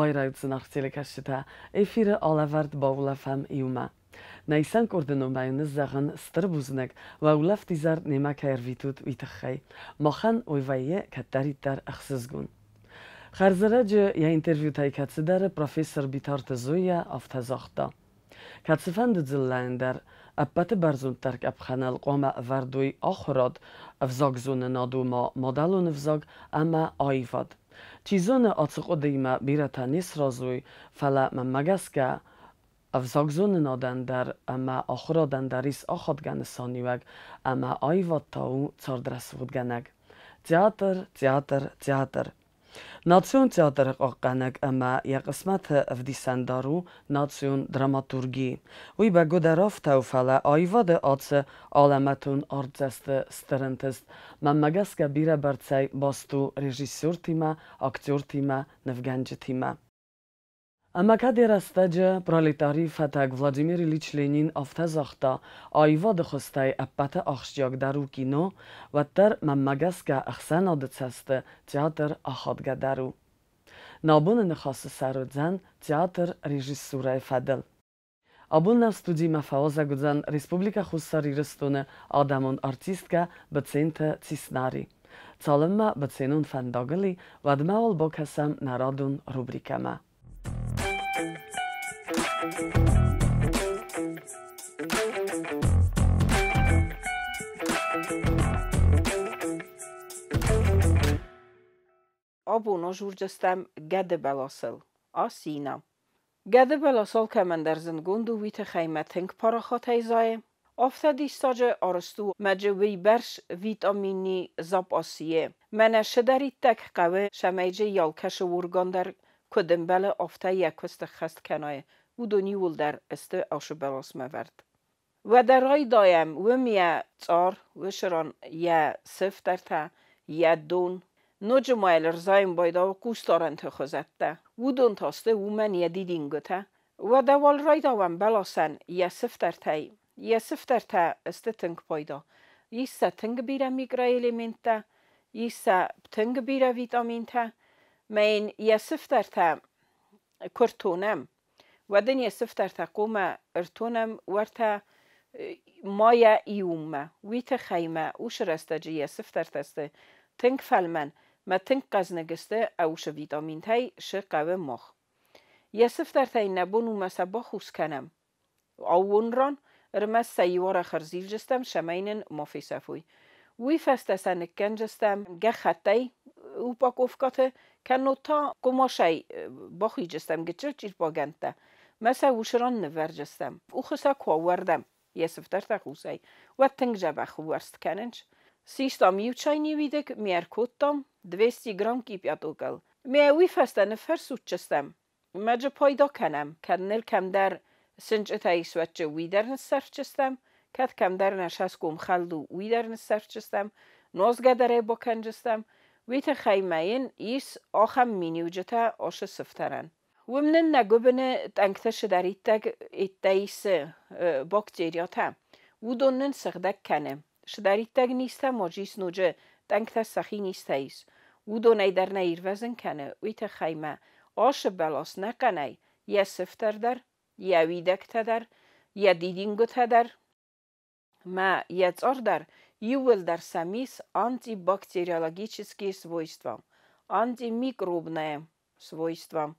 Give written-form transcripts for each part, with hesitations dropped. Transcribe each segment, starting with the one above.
Байрайут, зынаргъ телекӕсджытӕ, эфиры алӕвӕрд Баулӕфӕм иумӕ. Нӕ исӕн къорды номӕй ныззӕгъын стыр бузныг, уӕ улӕфтизӕр немӕ кӕй ӕрвитут, уый тыххӕй. Махӕн уый вӕййы кӕддӕриддӕр ӕхсызгон. Хӕрзӕрӕджы йӕ интервьютӕй кӕцыдӕры профессор Битарты Зоя афтӕ загъта: Кӕцыфӕнды дзыллӕйӕн дӕр ӕппӕты бӕрзонддӕр къӕпхӕныл хъуамӕ ӕвӕрд уой ахуырад, ӕвзагзонынад, ома мадӕлон ӕвзаг ӕмӕ аивад. Чи зоны, ацы хъуыдыимӕ бирӕтӕ не сразы уой, фӕлӕ, мӕнмӕ гӕсгӕ, ӕвзагзонынадӕн дӕр ӕмӕ ахуырадӕн дӕр ис ахадгӕ нысаниуӕг, ӕмӕ аивад та у цардрӕсугъдгӕнӕг. Театр, театр, театр. Национ театры хъахъхъӕнӕг ӕмӕ йӕ хъысмӕты ӕвдисӕндар у национ драматурги. Уый бӕгуыдӕр афтӕ у, фӕлӕ аивады ацы алӕмӕтон артдзӕсты стыр ӕнтыст, мӕнмӕ гӕсгӕ, бирӕбӕрцӕй баст у режиссертимӕ, актертимӕ, нывгӕнджытимӕ. Ӕмӕ кӕд йӕ рӕстӕджы пролетарийы фӕтӕг Владимир Ильич Ленин афтӕ загъта, аивады хуызтӕй ӕппӕты ахсджиагдӕр у кино, уӕддӕр, мӕнмӕ гӕсгӕ, ӕхсӕнады цӕсты театр ахадгӕдӕр у. Нӕ абоны ныхасы сӕр уыдзӕн театр режиссурӕйы фӕдыл. Абон нӕм студимӕ фӕуазӕг уыдзӕн Республикӕ Хуссар Ирыстоны адӕмон артисткӕ Быценты Циснари. Цалынмӕ Быценон фӕндагыл и, уӕдмӕ уал бакӕсӕм нӕ радон рубрикӕмӕ. Абон ӕз гӕдыбӕласыл, осина. Гӕдыбӕлас алкӕмӕн дӕр зындгонд у, уый тыххӕй мӕ тынг парахатӕй зайы. Афтӕ диссаджы арӕзт у, мӕджы уыйбӕрц витамини запас йе. Мӕнӕ цыдӕриддӕр хъӕуы, цӕмӕй алкӕцы орган дӕр куыд ӕмбӕлы, афтӕ йӕ куыст ӕххӕст кӕна, уыдон иууылдӕр сты ацы бӕласмӕ вӕрд. Уӕдӕ райдайӕм уым йӕ цъар, уыцы ран йӕ сыфтӕртӕ, йӕ дон. Ноджы ма йыл ӕрзайын байдауы хъусдарӕнты хуызӕттӕ. Уыдон та сты уымӕн йӕ дидингуытӕ. Уӕдӕ уал райдауӕм бӕласӕн йӕ сыфтӕртӕй. Йӕ сыфтӕртӕ сты тынг пайда. Ис сӕ тынг бирӕ микроэлементтӕ, ис сӕ тынг бирӕ витаминтӕ. Мӕ йын йӕ сыфтӕртӕ куы ртонӕм, уӕд ын йӕ сыфтӕртӕ хъуамӕ ӕртонӕм уӕртӕ майӕ июнмӕ. Уый тыххӕй мӕ уыцы рӕстӕджы йӕ сыфтӕртӕ сты тынг фӕлмӕн, мӕ тынг хъӕзныг сты ӕусы витаминтӕй шы хъӕуы мах. Йӕ сыфтӕртӕй нӕ бон у мӕ сӕ бахус кӕнӕм. Аууон ран ӕрмӕст сӕ иу арӕх ӕрзилдзыстӕм, цӕмӕй нын ма фесӕфой. Уый фӕстӕ сӕ ныккӕндзыстӕм гӕххӕттӕй упаковкӕты, кӕннод та хъуымацӕй бахуыйдзыстӕм гыццыл чъирпагӕндтӕ, мӕ сӕ уыцы ран нывӕрдзыстӕм. Къухы сӕ куы аууӕрдӕм йӕ сыфтӕртӕ хусӕй, уӕд тынг дзӕбӕх ууӕрст кӕнынц. Систам иу чайный уидыг, ме ӕркодтам 200 грамм кипятокыл. Ме уый фӕстӕ ныффӕрсудджыстӕм. Мӕджы пайда кӕнӕм, кӕд ныл кӕмдӕр сынчъытӕ ис, уӕдчы уый дӕр ныссӕрфджыстӕм, кӕд кӕмдӕр нӕ саском хӕлд у, уый дӕр ныссӕрфджыстӕм, нозгӕ дӕр ӕй бакӕнджыстӕм. Уый тыххӕй ма йын ис ахӕм миниуджытӕ ашы сыфтӕрӕн. Уым нын нӕ гуыбыны тъӕнгты цыдӕриддӕр ӕддӕ исы бактериатӕ, уыдон нын сыгъдӕг кӕны. Цыдӕриддӕр низтӕ ма ис ноджы тъӕнгтӕ сӕхи низтӕ ис, уыдонӕй дӕр нӕ ирвӕзын кӕны. Уый тыххӕй ма ашы бӕлас нӕхъӕнӕй йӕ сыфтӕр дӕр, йӕ уидӕгтӕ дӕр, йӕ дидингуытӕ дӕр ма йӕ цъар дӕр иууылдӕр сӕм ис антибактериологические свойства, антимикробное свойства,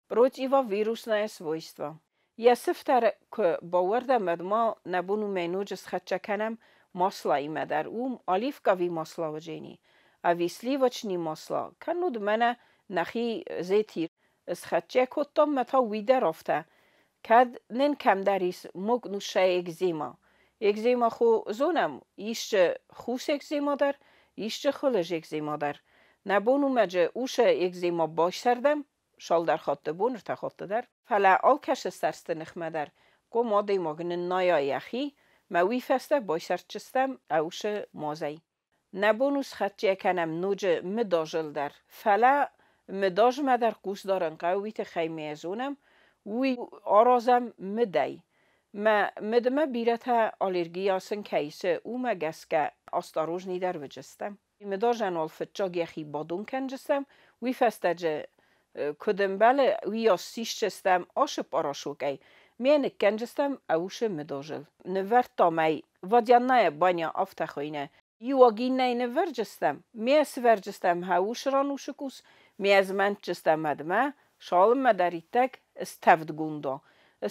противовирусное свойство. Йӕ сыфтӕр куы баууӕрдӕм, уӕд ма нӕ бон у мӕ ноджы схӕццӕ кӕнӕм маслаимӕ дӕр. Уым оливковый масло уыдзӕни, ӕви сливочный масло, кӕннод мӕнӕ нӕхи зети схӕццӕ кодтам, мӕ та уый дӕр афтӕ. Кӕд нын кӕмдӕр ис мокнущая экзема. Экзема хо зонӕм, ис хус экзема дӕр, ис хуылыз экзема дӕр. Нӕ бон у мӕджы усы экзема байсӕрдӕм, цалдӕр хатты бон, ӕртӕ хатты дӕр. Фӕлӕ алкӕцы сӕрсты ныхмӕ дӕр хъуамӕ адӕймаг ныннайа йӕхи, мӕ уый фӕстӕ байсӕрдджыстӕм ӕусы мазӕй. Нӕ бон у схӕццӕ кӕнӕм ноджы мыдазыл дӕр. Фӕлӕ мыдазмӕ дӕр хъус дарын хъӕуы, уый тыххӕй ме зонӕм, уый аразӕм мыдӕй. Мӕ мыдмӕ бирӕтӕ аллергия сын кӕй ис, уымӕ гӕсгӕ осторожныйдӕр уыдзыстӕм. Мыдазӕн уал фыццаг йӕхи бадон кӕнджыстӕм, уый фӕстӕджы Куыд ӕмбӕлы, уыйас сисдзыстӕм ашы порошокӕй, ме ныккӕнджыстӕм ӕушы мыдозыл. Нывӕрдтам ӕй, водяная баня афтӕ хуыйны. Иу аг иннӕйы нывӕрджыстӕм, ме сывӕрджыстӕм хӕушы ран ушы къус, ме змӕнтджыстӕм ӕдмӕ, цалынмӕ дӕр иттӕг стӕвдгонд уа.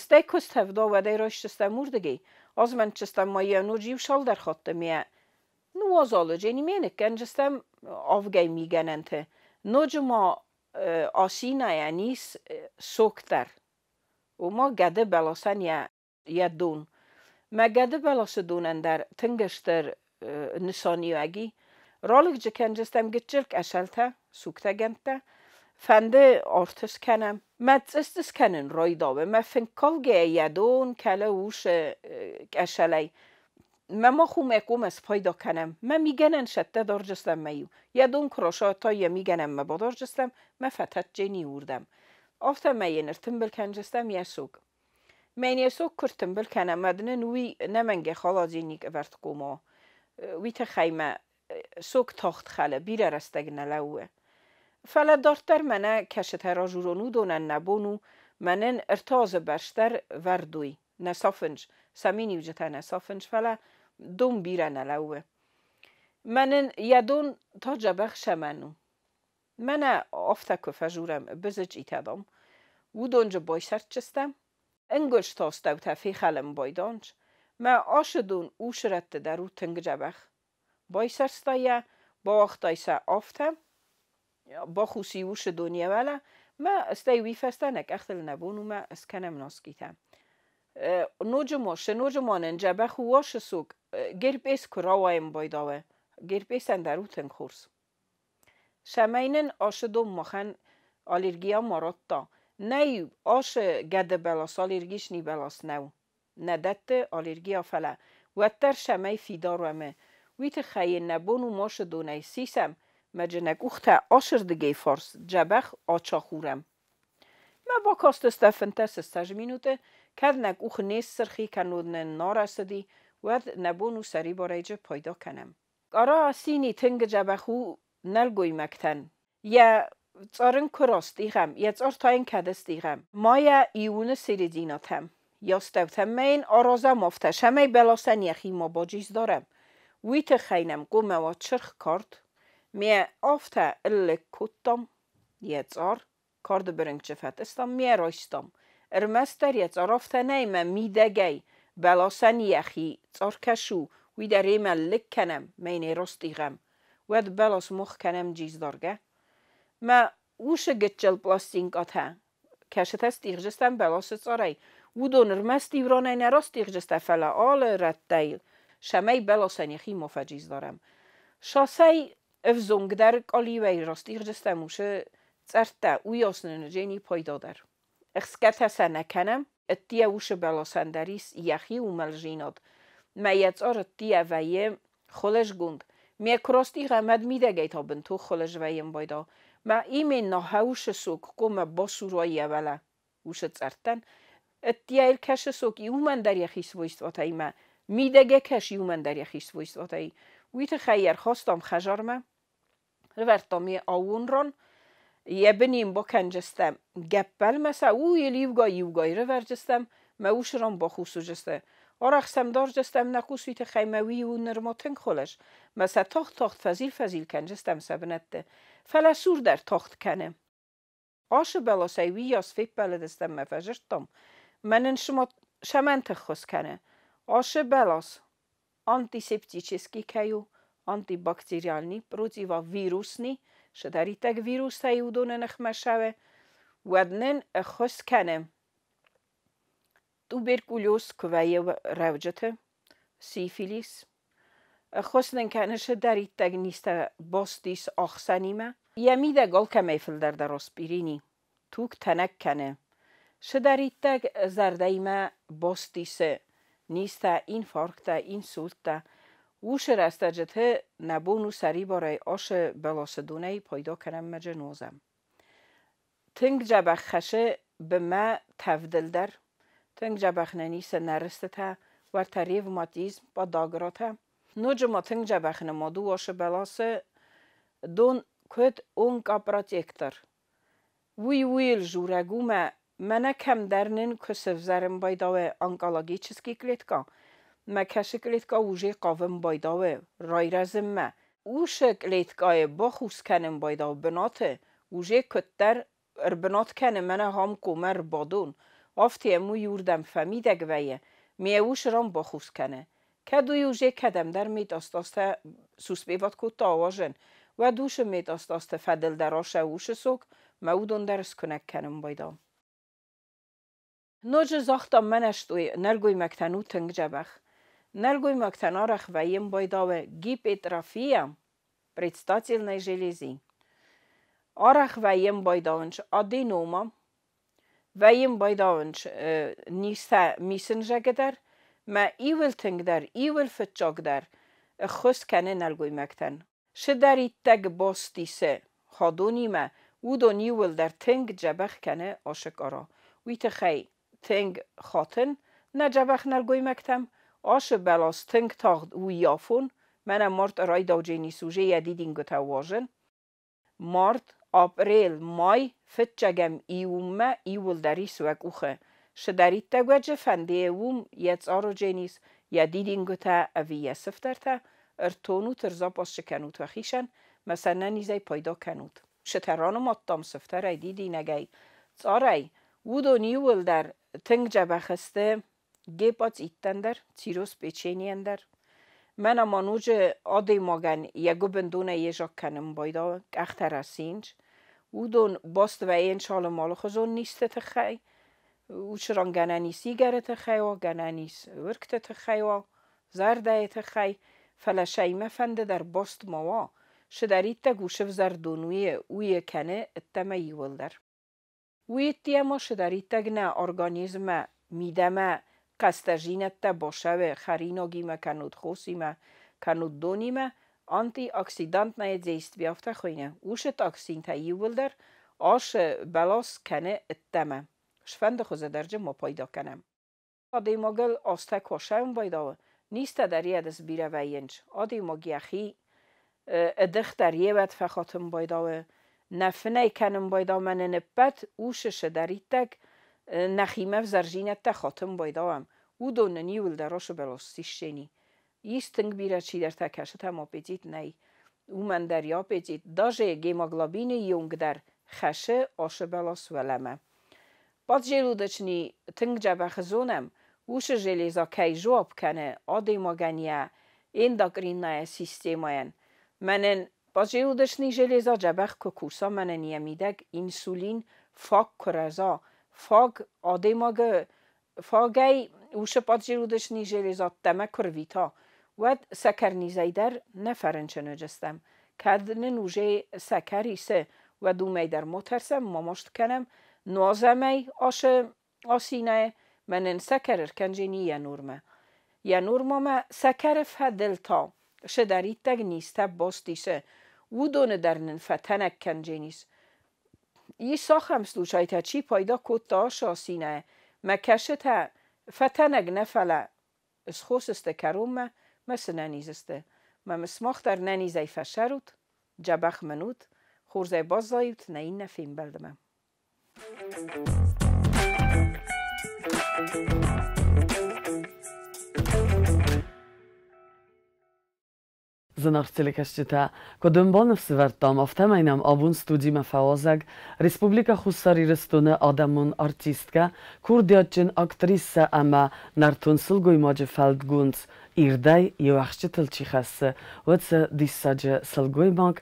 Стӕй куы стӕвд уа, уӕд ӕй райсдзыстӕм уырдыгӕй, азмӕнтджыстӕм ма йӕ ноджы иу цалдӕр хатты ме ныууазал ме ныккӕнджыстӕм авгӕй мигӕнӕнты. Ноджы ма асинайӕн ис сок дӕр. Ома гӕды бӕласӕн йӕ дон. Мӕ гӕды бӕласы донӕн дӕр тынг стыр нысаниуӕг и. Ралыгджы кӕнджыстӕм гыццыл къӕсӕлтӕ, сугтӕгӕндтӕ, фӕнды арт скӕнӕм. Мӕ цъыс-цъыс кӕнын райдауы, мӕ фынк калгӕ йӕ дон кӕлы усы къӕсӕлӕй. Мӕ мах уымӕй хъуамӕ спайда кӕнӕм. Мӕ мигӕнӕн сӕттӕ дарджыстӕм мӕ иу. Йӕ дон куы раса, та йӕ мигӕнӕнмӕ бадарджыстӕм, мӕ фӕтӕджджени уырдӕм. Афтӕ мӕ йын ӕртымбыл кӕнджыстӕм йӕ сок. Мӕн йӕ сок куы ртымбыл кӕнӕм, уӕд нын уый нӕмӕнгӕй халадзинник ӕвӕрд хъуамӕ уа. Уый тыххӕй мӕ сок тагъд хӕлы, бирӕ рӕстӕг нӕ лӕууы. Фӕлӕ дарддӕр мӕнӕ кӕсытӕ ражурон, уыдонӕн нӕ бон у, мӕнӕн 3 азы бӕрц дӕр вӕрдой, нӕ сафынц, сӕ миниуджытӕ нӕ сафынц, фӕлӕ дон бирӕ нӕ лӕууы. Мӕнӕн йӕ дон та дзӕбӕх сӕмӕн у. Мӕнӕ афтӕ куы фӕжурӕм бызычъитӕ, дам, уыдон дзы байсӕрдджыстӕм, ӕнгуылдзты астӕутӕ фехӕлын байданч, мӕ ашы дон усрӕтты дӕр у тынг дзӕбӕх. Байсӕрстай йӕ, бауагътай сӕ афтӕ, бахуси усы дон йӕ уӕлӕ, мӕ стӕй уый фӕстӕ нӕ къӕхтыл нӕ бон у мӕ скӕнӕм носкитӕ. Ноджы ма, ноджы ма нын дзӕбӕх у ашы сок, герпес куы рауайын байдауы, герпесӕн дӕр у тынг хорз. Цӕмӕй нын ашы дон махӕн аллергия ма радта. Нӕй, ашы гӕды бӕлас аллергичный бӕлас нӕу. Нӕ дӕтты аллергия, фӕлӕ уӕддӕр цӕмӕй фидар уӕм, уый тыххӕй йын нӕ бон у машы донӕй сисӕм, мӕ джы нӕ къухтӕ ашырдыгӕй фарс дзӕбӕх ачахурӕм. Мӕ бакастыстӕ 15-20 минуты, кӕд нӕ къух не ссырхи, кӕннод нын нарӕсыди, уӕд нӕ бон у сӕрибарӕй джы пайда кӕнӕм. Къара асини тынг дзӕбӕх у нӕлгоймӕгтӕн. Йӕ цъар ын куы растигъӕм, йӕ цъар та йын кӕд стигъӕм? Майӕ июны серединатӕм. Йӕ астӕутӕм ма йын аразӕм афтӕ, цӕмӕй бӕласӕн йӕхи ма баджиз дарӕм. Уый тыххӕй нӕм хъуамӕ уа сырх кард. Ме афтӕ ыллыг кодтам йӕ цъар, карды бырынчъы фӕтъыстам, ме райстам. Ӕрмӕстдӕр йӕ цъар афтӕ нӕй, мӕ мидӕгӕй бӕласӕн йӕхи цъар кӕс у, уый дӕр емӕ лыг кӕнӕм, мӕ йын ӕй растигъӕм. Уӕд бӕлас мах кӕнӕм джиздаргӕ. Мӕ усы гыццыл пластинкъатӕ, кӕсытӕ стигъджыстӕм бӕласы цъарӕй, уыдон ӕрмӕст иу ранӕй нӕ растигъджыстӕ, фӕлӕ алы рӕттӕй, цӕмӕй бӕласӕн йӕхи ма фӕджиздарӕм. Сасӕй ӕвзонгдӕр къалиуӕй растигъджыстӕм усы цъӕрттӕ, уыйас нын уыдзӕни пайдадӕр. Ӕхсгӕ сӕ нӕ кӕнӕм, ӕддийӕ усы бӕласӕн дӕр ис йӕхи уымӕлзинад. Мӕ йӕ цъар ӕддийӕ вӕййы хуылызгонд. Ме куы растигъӕм, уӕд мидӕгӕй та бынтон хуылыз вӕййын байда. Мӕ именно хӕусы сок хъуамӕ басура йӕ уӕлӕ усы цъӕрттӕн. Ӕддийӕ кӕсы сок иумӕн дӕр йӕхи свойствотӕ мӕ мидӕгӕй кӕсы иумӕн дӕр йӕхи свойствотӕ. Уый тыххӕй ӕрхастам хӕдзармӕ, ӕрывӕрдтам йӕ аууон ран, йӕ бын йын бакӕнджыстӕм гӕппӕлмӕ сӕ уый иугай-иугай рывӕрджыстӕм, мӕ усы ран бахус уыдзысты. Арӕх сӕм дарджыстӕм нӕ хъус, уый тыххӕй мӕ уый у нырма тынг хуылыз. Мӕ сӕ тагъд-тагъд фӕзил-фӕзил кӕнджыстӕм сӕ бынӕтты. Фӕлӕ сур дӕр тагъд кӕны. Ашы бӕласӕй уыйас феппӕлыдыстӕм мӕ фӕзырдтам, мӕ нын сӕмӕн тыххуыс кӕны. Ашы бӕлас антисептический кӕй у, антибактериальный, противовирусный, цыдӕриддӕр вирустӕй уыдоны ныхмӕ цӕуы, уӕд нын ӕххуыс кӕны. Туберкулез куы вӕййы рӕуджыты, сифилис, ӕххуыс нын кӕны цыдӕриддӕр низтӕ баст ис ахсӕнимӕ. Йӕ мидӕг алкӕмӕй фылдӕр дӕр аспирин и, туг тӕнӕг кӕны. Цыдӕриддӕр зӕрдӕимӕ баст ис низтӕ, инфаркттӕ, инсульттӕ, уыцы рӕстӕджыты нӕ бон у сӕрибарӕй ашы бӕласы донӕй пайда кӕнӕм мӕ джы нуазӕм. Тынг дзӕбӕх хӕссы бынмӕ тӕвдыл дӕр, тынг дзӕбӕх нын исы нӕ рыстытӕ, уӕртӕ ревматизм, подагратӕ. Ноджы ма тынг дзӕбӕх нымад у ашы бӕласы дон куыд онкопротектор. Уый ууыл дзурӕг у, мӕ мӕнӕ кӕмдӕр нын куы сывзӕрын байдауы онкологический клетка, мӕ кӕсы клетка уже хъавын байдауы райрӕзынмӕ. Уыцы клеткӕйы бахус кӕнын байдауы бынаты, уже куыддӕр ӕрбынат кӕны мӕнӕ ахӕм коммӕ ӕрбадон, афтӕ йӕм уый уырдӕм фӕмидӕг вӕййы, ме уыцы ран бахус кӕны. Кӕд уый уже кӕдӕмдӕр метастазтӕ суспеват кодта ауазын, уӕд уыцы метастазты фӕдыл дӕр асӕ уыцы сок, мӕ уыдон дӕр скуынӕг кӕнын байдау. Ноджы загътам мӕнӕстой, нӕлгоймӕгтӕн у тынг дзӕбӕх. Нӕлгоймӕгтӕн арӕх вӕййын байдауы гипертрофия предстательной железы. Арӕх вӕййын байдауынц аденома, вӕййын байдауынц низтӕ мисынзӕгы дӕр, мӕ иуыл тынгдӕр, иуыл фыццагдӕр ӕххуыс кӕны нӕлгоймӕгтӕн. Цыдӕриддӕр баст исы хӕдонимӕ, уыдон иууылдӕр тынг дзӕбӕх кӕны ацы къара. Уый тыххӕй тынг хатын нӕ дзӕбӕх нӕлгоймӕгтӕм, ацы бӕлас тынг тагъд у афон, мӕнӕ март райдаудженис уже йӕ дидингуытӕ уазын. Март, апрел, май фыццӕгӕм июнмӕ иууылдӕр ис уӕ къухы. Цыдӕриддӕр уӕджы фӕнды уым йӕ цъародженис, йӕ дидингуытӕ ӕви йӕ сыфтӕртӕ, ӕртонут, ӕрзапас кӕнут уӕхицӕн, мӕ сӕнӕнизӕй пайда кӕнут. Цытӕ ранымадтам сыфтӕрӕй, дидинӕгӕй, цъарӕй, уыдон иууылдӕр тынг дзӕбӕх сты гепатиттӕн дӕр, цирроз печенийӕн дӕр. Мӕнӕ ма ноджы адӕймагӕн йӕ гуыбындонӕй йезаг кӕнын байдауы, къӕхтӕ рӕсийынц. Уыдон баст вӕййынц алы алыхуызон низты тыххӕй. Уыцы ран гӕнӕн ис игӕры тыххӕй уа, гӕнӕн ис уыргты тыххӕй уа, зӕрдӕйы тыххӕй, фӕлӕ сӕимӕ фӕнды дӕр баст ма уа, цыдӕриддӕр у сывзӕрдон уый кӕны ӕддӕмӕ иууылдӕр. Уый ӕддейӕ цыдӕриддӕр нӕ организммӕ мидӕмӕ хъӕстӕзинӕдтӕ басӕуы хӕринагимӕ кӕнут хосимӕ, кӕнут донимӕ, антиоксидантное действие афтӕ хуыйны. Уыцы токсинтӕ иууылдӕр ацы бӕлас кӕны ӕддӕмӕ. Сфӕнды хуызы дӕр дзы ма пайда кӕнӕм. Адӕймагыл азтӕ куы асӕуын байдауы, низтӕ дӕр йӕдыс бирӕ вӕййынц. Адӕймаг йӕхи ӕдых дӕр йе фӕхатын байдауы, нӕ фынӕй кӕнын байдауы, мӕнӕ ӕппӕт уыцы цыдӕриддӕр нӕхимӕ ӕвзӕрдзинӕдтӕ хатын байдауӕм. Уыдон нын иууылдӕр ацы бӕлас сисдзӕни. Ис тынг бирӕ чидӕртӕ кӕсытӕм аппетит нӕй. Уымӕн дӕр йӕ аппетит даже гемоглобины йонг дӕр хӕссы ацы бӕлас уӕлӕмӕ. Поджелудочный тынг дзӕбӕх зонӕм, уыцы железа кӕй жуап кӕны адӕймагӕн йӕ эндокринная системӕйӕн. Мӕнӕн поджелудочный железа дзӕбӕх куы куса, мӕнӕн йӕ мидӕг инсулин фаг куы рӕза, фаг адӕймагы фагӕй уыцы поджелудочный железа ӕддӕмӕ куы рвита, уӕд сӕкӕрнизӕй дӕр нӕ фӕрынчын уыдзыстӕм. Кӕд нын уже сӕкӕр исы, уӕд уымӕй дӕр ма тӕрсӕм, ма маст кӕнӕм, нуазӕм ӕй ацы асинӕй, мӕнӕн сӕкӕр ӕркӕнджени йӕ нормӕ. Йӕ нормӕмӕ сӕкӕры фӕдыл та цыдӕриддӕр низтӕ баст исы, уыдоны дӕр нын фӕтӕнӕг кӕндженис. Ис ахӕм случайтӕ, чи пайда кодта ацы асинӕй, мӕ кӕсытӕ фӕтӕнӕг нӕ, фӕлӕ схос сты кӕронмӕ, мӕ сынӕниз сты. Мӕ сымах дӕр нӕнизӕй фӕсӕрут, дзӕбӕх мын ут, хорзӕй баззайут нӕ иннӕ фембӕлдмӕ. Зынаргъ телекӕсджытӕ, куыд ӕмбал ныфсӕвӕрдтам, афтӕмӕй нӕм абон студимӕ фӕуазӕг Республикӕ Хуссар Ирыстоны адӕмон артисткӕ, курдиатджын актрисӕ ӕмӕ нӕртон сылгоймаджы фӕлгонц ирдӕй йе уӕхсчытыл чи хӕссы, уыцы диссаджы сылгоймаг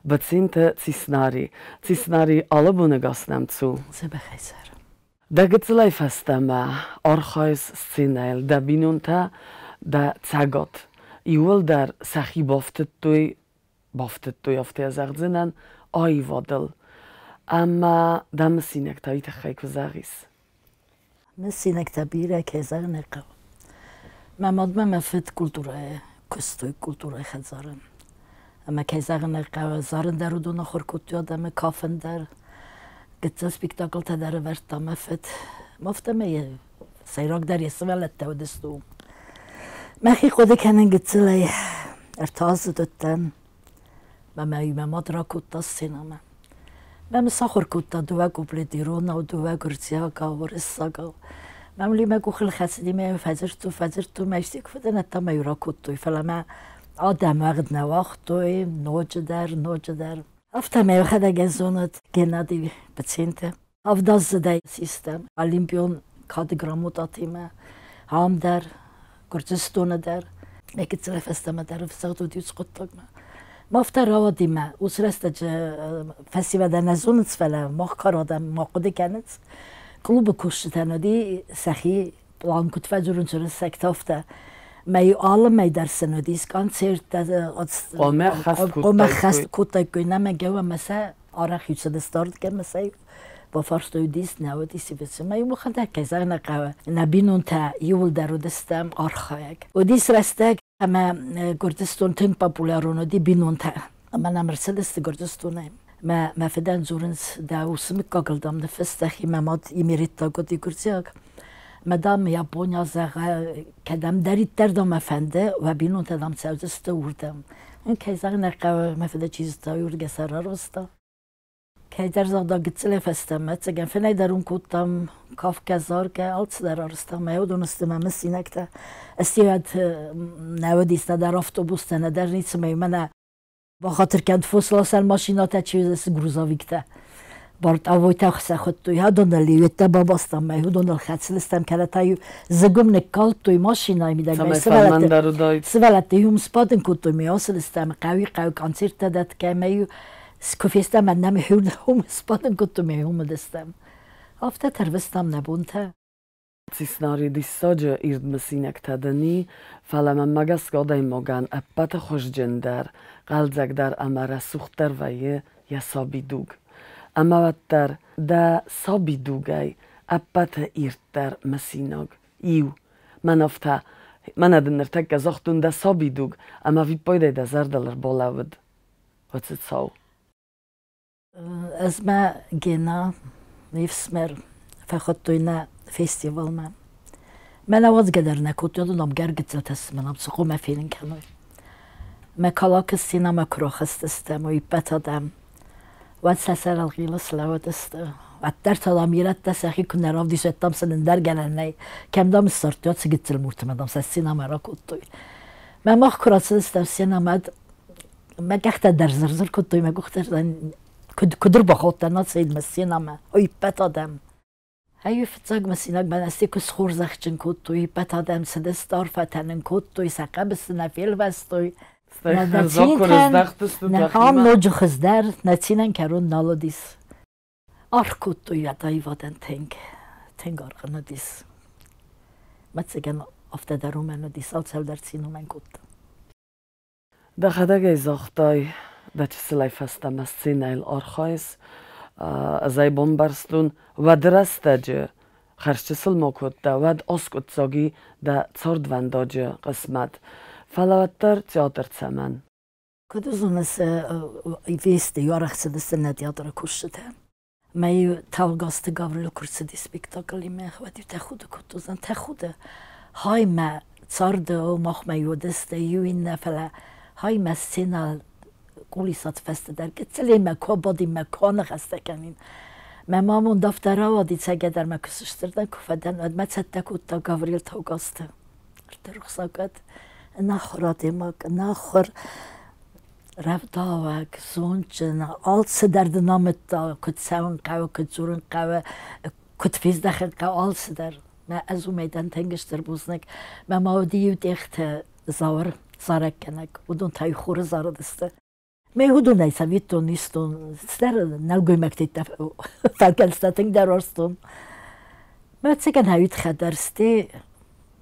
Быценты Циснари. Циснари, алы боны гас нӕм цу. Дзӕбӕхӕй цӕр. Дӕ гыццылӕй фӕстӕмӕ архайыс сценӕйыл, дӕ бинонтӕ, дӕ цӕгат иууылдӕр сӕхи бафтыдтой, афтӕ зӕгъдзынӕн, аивадыл. Ӕмӕ дӕ мысинӕгтӕ уый тыххӕй куы зӕгъис. Мысинӕгтӕ бирӕ, кӕй зӕгъын ӕй хъӕуы. Мӕ мадмӕ мӕ фыд культурӕйы куыстой, культурӕйы хӕдзары. Ӕмӕ, кӕй зӕгъын ӕй хъӕуы, зарын дӕр уыдон ахуыр кодтой адӕмы, кафын дӕр, гыццыл спектаклтӕ дӕр ӕвӕрдта мӕ фыд. Афтӕмӕй сӕйрагдӕр йӕ сывӕллӕттӕ уыдысты уым. Мӕхи хъуыды кӕнын гыццылӕй, ӕртӕаздзыд уыдтӕн, мӕ мӕ мад ракодта сценӕмӕ. Мӕ сахуыр кодта дыууӕ куплеты иронау, дыууӕ гуырдзиагау, уырыссагау. Мӕм мӕ къухыл хӕцыди, мӕ фӕдзырдтой, фӕдзырдтой, мӕ исты куы фӕдӕнӕдта, мӕ иу ракодтой, фӕлӕ мӕ адӕм уӕгъд нӕ уагътой, ноджыдӕр, ноджыдӕр. Афтӕ мӕ йӕхӕдӕг ӕз зонут Геннадий пациенты. Авдаздзыдӕй систӕм олимпион кады грамотатимӕ ам дӕр, Гуырдзыстоны дӕр. Мӕ гыццылӕй фӕстӕмӕ дӕр ӕвзӕгъд уыди уыцы хъуыддагмӕ. Ма афтӕ рауади мӕ уыцы рӕстӕджы фӕсивӕдӕн нӕ зонынц, фӕлӕ мах кар адӕм ма хъуыды кӕнынц. Клубы кусджытӕн уыди сӕхи пълан куыд фӕдзурынц уырыссӕгтӕ, афтӕ. Мӕ алы мӕй дӕр сын уыдис концерттӕ, хъуамӕ ххӕст кодтаиккой нӕмӕ гӕуӕмӕ сӕ арӕх иу цыдысты ардыгӕй ӕмӕ сӕ бафарстой, уыдис, нӕ уыдис, ӕмӕ иу махӕн кӕй зӕгъын ӕй хъӕуы, нӕ бинонтӕ иууылдӕр уыдыстӕм архайӕг. Уыдис рӕстӕг, ӕмӕ Гуырдзыстон тынг популярон уыди бинонтӕ. Ӕмӕ нӕм ӕрцыдысты Гуырдзыстонӕй. Мӕ, мӕ фыдӕн дзурынц, дӕ усы мыггагыл, дам, ныффыс дӕхи, мӕ мад имереттаг уыди гуырдзиаг. Мӕ, дам, Япония, зӕгъӕ, кӕдӕмдӕриддӕр, дам, мӕ фӕнды, уӕ бинонтӕ, дам, цӕудзысты уырдӕм. Кӕй зӕгъын ӕй хъӕуы, мӕ фыды чи зыдта, уый уырдыгӕй сӕ рарвыста. Кӕйдӕр загъта гыццылӕй фӕстӕмӕ, ӕцӕгӕн фынӕй дӕр уым кодтам, кафгӕ, заргӕ, алцыдӕр арызтам, ӕмӕ уыдон сты мӕ мысинӕгтӕ. Ӕстиуӕд нӕ уыдис нӕдӕр автобустӕ, нӕдӕр ницы, мӕ мӕнӕ бахатыр кӕн фосласӕн машинӕтӕ чи уыдысты, грузовиктӕ. Бортъавойтӕ сӕ хуыдтой, адоныл иуӕттӕ бабастам, мӕ уыдоныл хӕцыдыстӕм, кӕнӕ та-иу зыгуым ныккалдтой машинӕйы мидӕг, сывӕллӕтты иу сбадын кодтой, мӕ ацыдыстӕм хъӕуи-хъӕу концерттӕ дӕтгӕ, мӕ-иу куы фестӕм, нӕм уым сбадын кодтой, мӕ уым уыдыстӕм. Афтӕ тӕрвыстам нӕ бонтӕ. Циснари диссаджы ирд мысинӕгтӕ дын и, фӕлӕ мӕнмӕ гӕсгӕ адӕймагӕн ӕппӕты хуызджындӕр, хъӕлдзӕгдӕр ӕмӕ рӕсугъддӕр вӕййы йӕ сабидуг. Ӕмӕ уӕддӕр дӕ сабидугӕй ӕппӕты ирддӕр мысинаг иу. Мӕн афтӕ, мӕнӕ дын ныртӕккӕ загътон дӕ сабидуг, ӕмӕ виппайдӕй дӕ зӕрдыл ӕрбалӕууыд. Уыцы цау. Ӕз мӕ Гена, ме фсымӕр, фӕхуыдтой нӕ фестивалмӕ. Мӕн ауадзгӕ дӕр нӕ кодтой, уыдон ам гӕргыццӕтӕ мӕн ам цы хъуамӕ фенын кӕной. Мӕ Калакы сценӕмӕ куы рахызтыстӕм, уый ӕппӕт адӕм, уӕд сӕ сӕрыл хъилы слӕууыдысты. Уӕддӕр та дам ирӕттӕ сӕхи куы нӕ равдисой, дам сын ӕндӕр гӕнӕн нӕй. Кӕм дам ссардтой, цы гыццыл мурты мӕ дам сӕ сценӕмӕ ракодтой. Мӕ мах куы рацыдыстӕм сценӕмӕ, мӕ къӕхтӕ дӕр зыр-зыр кодтой, мӕ къухтӕ куыд, куыд ӕрбахаудтӕн нацийы сценӕмӕ, ой, ӕппӕт адӕм. Ай фыццаг мысинаг мӕнӕ куы схорзӕхджын кодтой, ӕппӕт адӕм цыдысты, арфӕтӕ нын кодтой, сӕ хъӕбысы нӕ фелвӕстой. Ам ноджы хуыздӕр, нӕ цинӕн кӕрон нал уыдис. Аргъ кодтой аивадӕн тынг, тынг аргъ ын уыдис. Мӕццӕгӕн афтӕ дӕр уымӕн уыдис, алцӕуыл дӕр цин уымӕн кодта. Дӕхӕдӕг ӕй загътай, дӕ чысылӕй фӕстӕмӕ сценӕйыл архайыс. Ӕз ӕй бамбӕрстон, уӕды рӕстӕджы хӕрзчысыл ма кодта, уӕд аскъуыддзаг и дӕ цардвӕндаджы хъысмӕт. Фӕлӕ уӕддӕр театр цӕмӕн? Куыд зоныс, вести арӕх цыдысты нӕ театры кусджытӕ. Мӕ Таугазты Гаврил куы рцыди спектаклимӕ, уӕд-иу тӕхуды кодтон, тӕхуды. Хай мӕ царды махмӕ уыдысты иу иннӕ, фӕлӕ хай мӕ сценӕ къулисат фӕстӕдӕр гыццылимӕ куы абадин, мӕ куы аныхӕстӕ кӕнин. Мӕ мамонд афтӕ рауади, цӕгӕдӕр мӕ куы сыстырдӕн, куы фӕдӕн, уӕд мӕ цӕттӕ кодта Гаврил Таугазты. Ӕртӕрухсагад, ӕнахуыр адӕймаг, ӕнахуыр рӕвдауӕг, зондджын, алцыдӕр дын амыдта, куыд цӕуын хъӕуы, куыд дзурын хъӕуы, куыд фездӕхын хъӕуы, алцыдӕр. Мӕ ӕз уымӕй дӕн тынг стыр бузныг. Мӕ ма уыди иу тъехты Зауыр зарӕггӕнӕг, уыдон та хоры зарыдысты. Мӕ уыдонӕй цӕвиттон истон, цыдӕр нӕлгоймӕгтӕ фӕлгӕнцтӕ тынгдӕр уарзтон. Ӕвӕццӕгӕн хӕуит хӕдӕрсти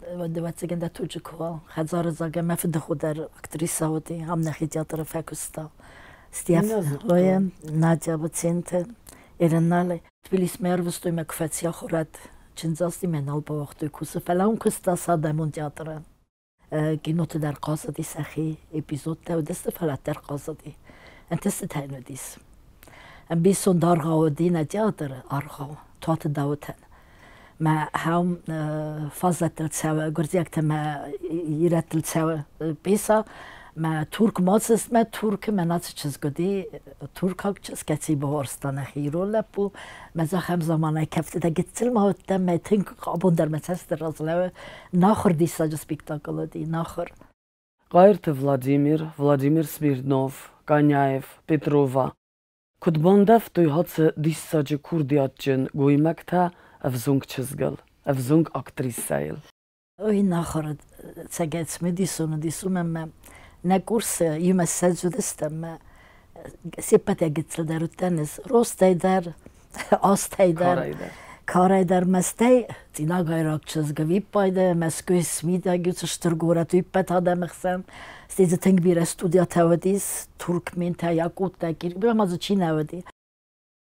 ӕвӕццӕгӕн дӕ туджы куы уа. Хӕдзары дзаг ӕмӕ фыдыхо дӕр актрисӕ уыди, ам нӕхи театры фӕкуыста. Стеф, Надя Буценты, Иринали. Тбилисмӕ ӕрвыстой мӕ куы фӕци ахуырад, чындзасти мӕ нал бауагътой кусы, фӕлӕ уым куыста цы адӕмон театры. Киноты дӕр хъазыди сӕхи эпизодтӕ уыдысты, фӕлӕ дӕр хъазыди. Ӕнтыстытӕ йын уыдис. Ӕмбисонд аргъау уыди нӕ театры аргъау Туаты Дауытӕн. Мӕ хӕм фаззӕттыл цӕуы, гуырдзиӕгтӕ мӕ ирӕттыл цӕуы пьесӕ. Мӕ Турк мацыст мӕ Туркы, мӕ нацы чызг уыди, туркаг чызг, кӕцыйы бауарзта нӕхи ирон лӕппу. Мӕ ахӕм заманай кӕфтытӕ гыццыл ма уыдтӕн, мӕ тынг абон дӕр мӕ цӕсты раз лӕууы. Нахуыр диссаджы спектакль уыди, нахуыр. Хъайырты Владимир, Владимир Смирнов, Коняев, Петрова. Куыд бандӕвтой ацы диссаджы курдиатджын гоймӕгтӕ ӕвзонг чызгыл, ӕвзонг актрисӕйыл? Ой, нахуыр цӕгат цымыдисон уыдис, уымӕн мӕ нӕ курсы иумӕ ссӕдз уыдыстӕм, мӕ се ппӕтӕй гыццылдӕр уыдтӕн ӕз ростӕй дӕр, азтӕй дӕр, карӕй дӕр. Мӕстӕй цъинагайраг чызг ӕвиппайды Мӕскуыйы смидӕг уыцы стыр горӕт уый ӕппӕт адӕмы хсӕн. Стӕй дзы тынг бирӕ студиятӕ уыдис, туркментӕ, якуттӕ, бирӕ ма дзы чи нӕ уыди.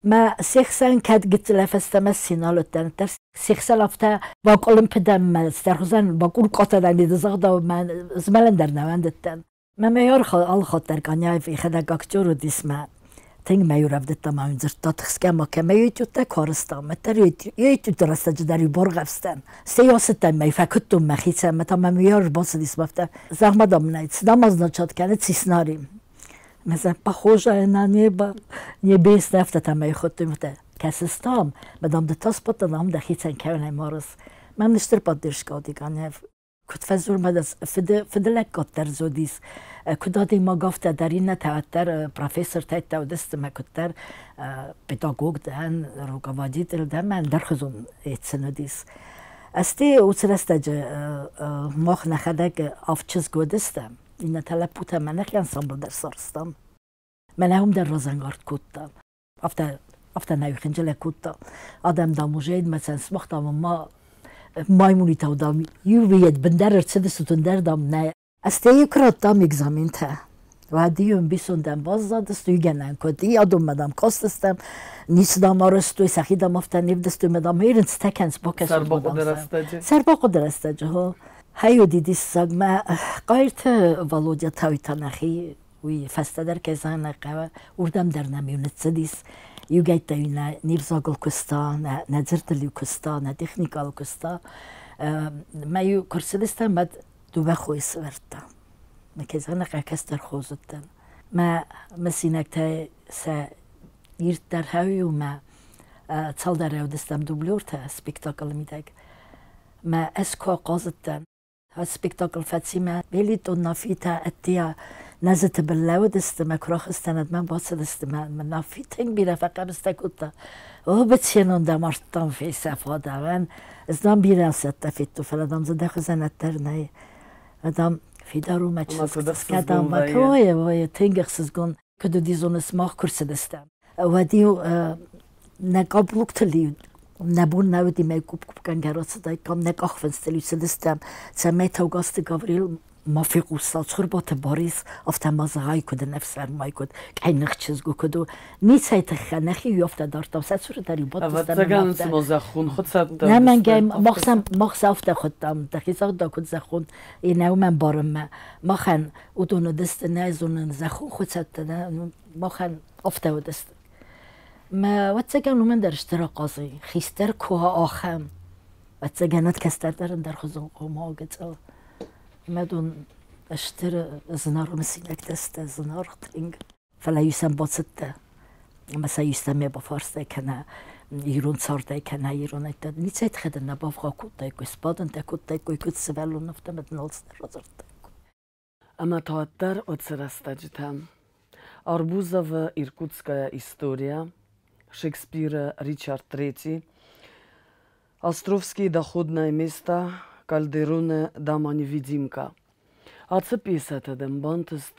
Мӕ се хсӕн кӕд гыццылӕй фӕстӕмӕ цинал уыдтӕн, дӕр се хсӕн афтӕ бакъуылымпы дӕн мӕ цыдӕрхуызӕн бакъуркъотӕ дӕн, загъдау мӕ змӕлын дӕр нӕ уӕндыдтӕн. Мӕ майор алыхатт дӕр Коняев йӕхӕдӕг актер уыдис мӕ тынг мӕ-иу рӕвдыдта ма йын дзырдта, тыхсгӕ ма кӕ, мӕ этюдтӕ куы арызтам, мӕ этюдты рӕстӕджы дӕр-иу баргъӕвстӕн. Стӕй ацыдтӕн, мӕ фӕкуыдтон мӕхицӕн, мӕ та мӕ майор ӕрбацыдис мӕ афтӕ, зӕгъ-ма, дам, нӕ, цы дам означать кӕны циснари. Мӕ похожая на небо, небесное, афтӕ та мӕ хуыдтой, афтӕ кӕсыс там, мӕ дам ды таспадтӕн, ам дӕхицӕн кӕуынӕй марыс. Мӕм стыр поддержка уыди Коняев. Куыд фӕдзурмӕ фыдылӕггад дӕр дзодис, куыд адӕймаг, афтӕ дӕр иннӕтӕ уӕддӕр профессортӕ уыдысты мӕ куыддӕр педагог дӕн, руководитель дӕн, мӕ ӕндӕрхуызон сын уыдис. Ӕз уыцы рӕстӕджы мах нӕхӕдӕг авд чызг уыдыстӕм, иннӕтӕ лӕппутӕ мӕ нӕхи ансамбль дӕр сарӕзтам. Мӕнӕ уым дӕр разӕнгард кодта. Афтӕ, афтӕ нӕ хынджылӕг кодта. Адӕм, дам, уже мӕцӕн смах, дам, ма маймулитау, дам, иу виет бындӕр ӕрцыдысты, тундӕр, дам, нӕ. Ӕстӕй куы радтам экзаментӕ, уӕд-иу ӕмбисондӕн баззадысты, уыйгӕнӕн куыд и, адонмӕ, дам, кастыстӕм, ницы, дам, арӕзтой, сӕхи, дам, афтӕ не вдыстой, мӕ, дам, ерынцытӕ кӕнынц, бакӕсут. Сӕрбахъуыды рӕстӕджы. Сӕрбахъуыды рӕстӕджы, хо. Хай уыди диссаг, мӕ Хъайырты Володя Тауита нӕхи уый фӕстӕдӕр кӕй зӕгъын ӕй хъӕуы, уырдӕм дӕр нӕм-иу ныццыдис. Иугӕйттӕ-иу нӕ не взагыл куыста, нӕ дзырдтыл-иу куыста, нӕ техникӕйыл куыста. Мӕ-иу куы рцыдыстӕм, уӕд дыууӕ хойы сӕвӕрдта. Мӕ кӕй зӕгъын ӕй хъӕуы, кӕстӕр хо уыдтӕн. Мӕ мысинӕгтӕй сӕ ирддӕр хауы-иу мӕ цалдӕр уыдыстӕм дублертӕ спектаклы мидӕг. Мӕ ӕз куы ахъазыдтӕн, Спектакль фӕци мӕ Мелитон Нафитӕ ӕддейӕ нӕзыты был лӕууыдысты мӕ куы рахызтӕн, ӕд мӕм бацыдысты мӕ мын Нафи тынг бирӕ фӕхъӕбыстӕ кодта. О, быценон дӕ мӕрдтӕм фесӕфа дӕуӕн, ӕз дам бирӕ цӕттӕ федтон, фӕлӕ дам дзы дӕ хуызӕн ӕддӕр нӕй. Дам фидар у мӕ чызг, дам бакӕуайы, вайы тынг ӕхсызгон, куыд уыди зоныс, мах куы рцыдыстӕм. Уӕд-иу нӕ каблуктыл-иу нӕ бон нӕ уыди мӕ гуыпп-гуыпгӕнгӕ рацыдаиккам, нӕ къахфындзтыл-иу цыдыстӕм, цӕмӕй Таугазты Гаврил ма фехъуса Цхуырбаты Барис, афтӕ ма зӕгъай, куыд ын ӕфсӕрмӕй, куыд къӕйных чызг у, куыд у. Ницӕй тыххӕй нӕхи-иу афтӕ дардтам, сӕ цуры дӕр-иу бадтыстӕм. Ӕвӕццӕгӕн, цыма зӕххон хуыцӕуттӕ. Нӕ, мӕнгӕй, мах сӕ афтӕ хуыдтам, дӕхи загъд куыд зӕххон, и нӕ уымӕн барынмӕ. Махӕн уыдон уыдысты, нӕ зонын, зӕххон хуыцӕуттӕ, нӕ, махӕн афтӕ уыдысты. Мӕ ӕвӕццӕгӕн уымӕн дӕр стыр ахъаз и, хистӕр куы уа ахӕм, ӕвӕццӕгӕн ӕд кӕстӕр дӕр ӕндӕрхуызон хъомау гыццыл. Ӕмӕ дон стыр зынаргъ мысинӕгтӕ сты, зынаргъ тынг. Фӕлӕ-иу сӕм бацыдтӕ ӕмӕ сӕ-иу сӕм бафарстай кӕнӕ ирон цардӕй, кӕнӕ ирон ницӕй тыххӕй дын нӕ бавгъау кодтаиккой, сбадынтӕ кодтаиккой, куыд сывӕллон, афтӕ дын алцыдӕр радзырдтаиккой. Ӕмӕ та уӕддӕр уыцы рӕстӕджытӕм Арбузовы «Иркутская история», Шекспиры «Ричард Третий», Островскийы «Доходное место», Кальдероны «Дама-невидимка». Ацы пьесӕтӕ дын бантыст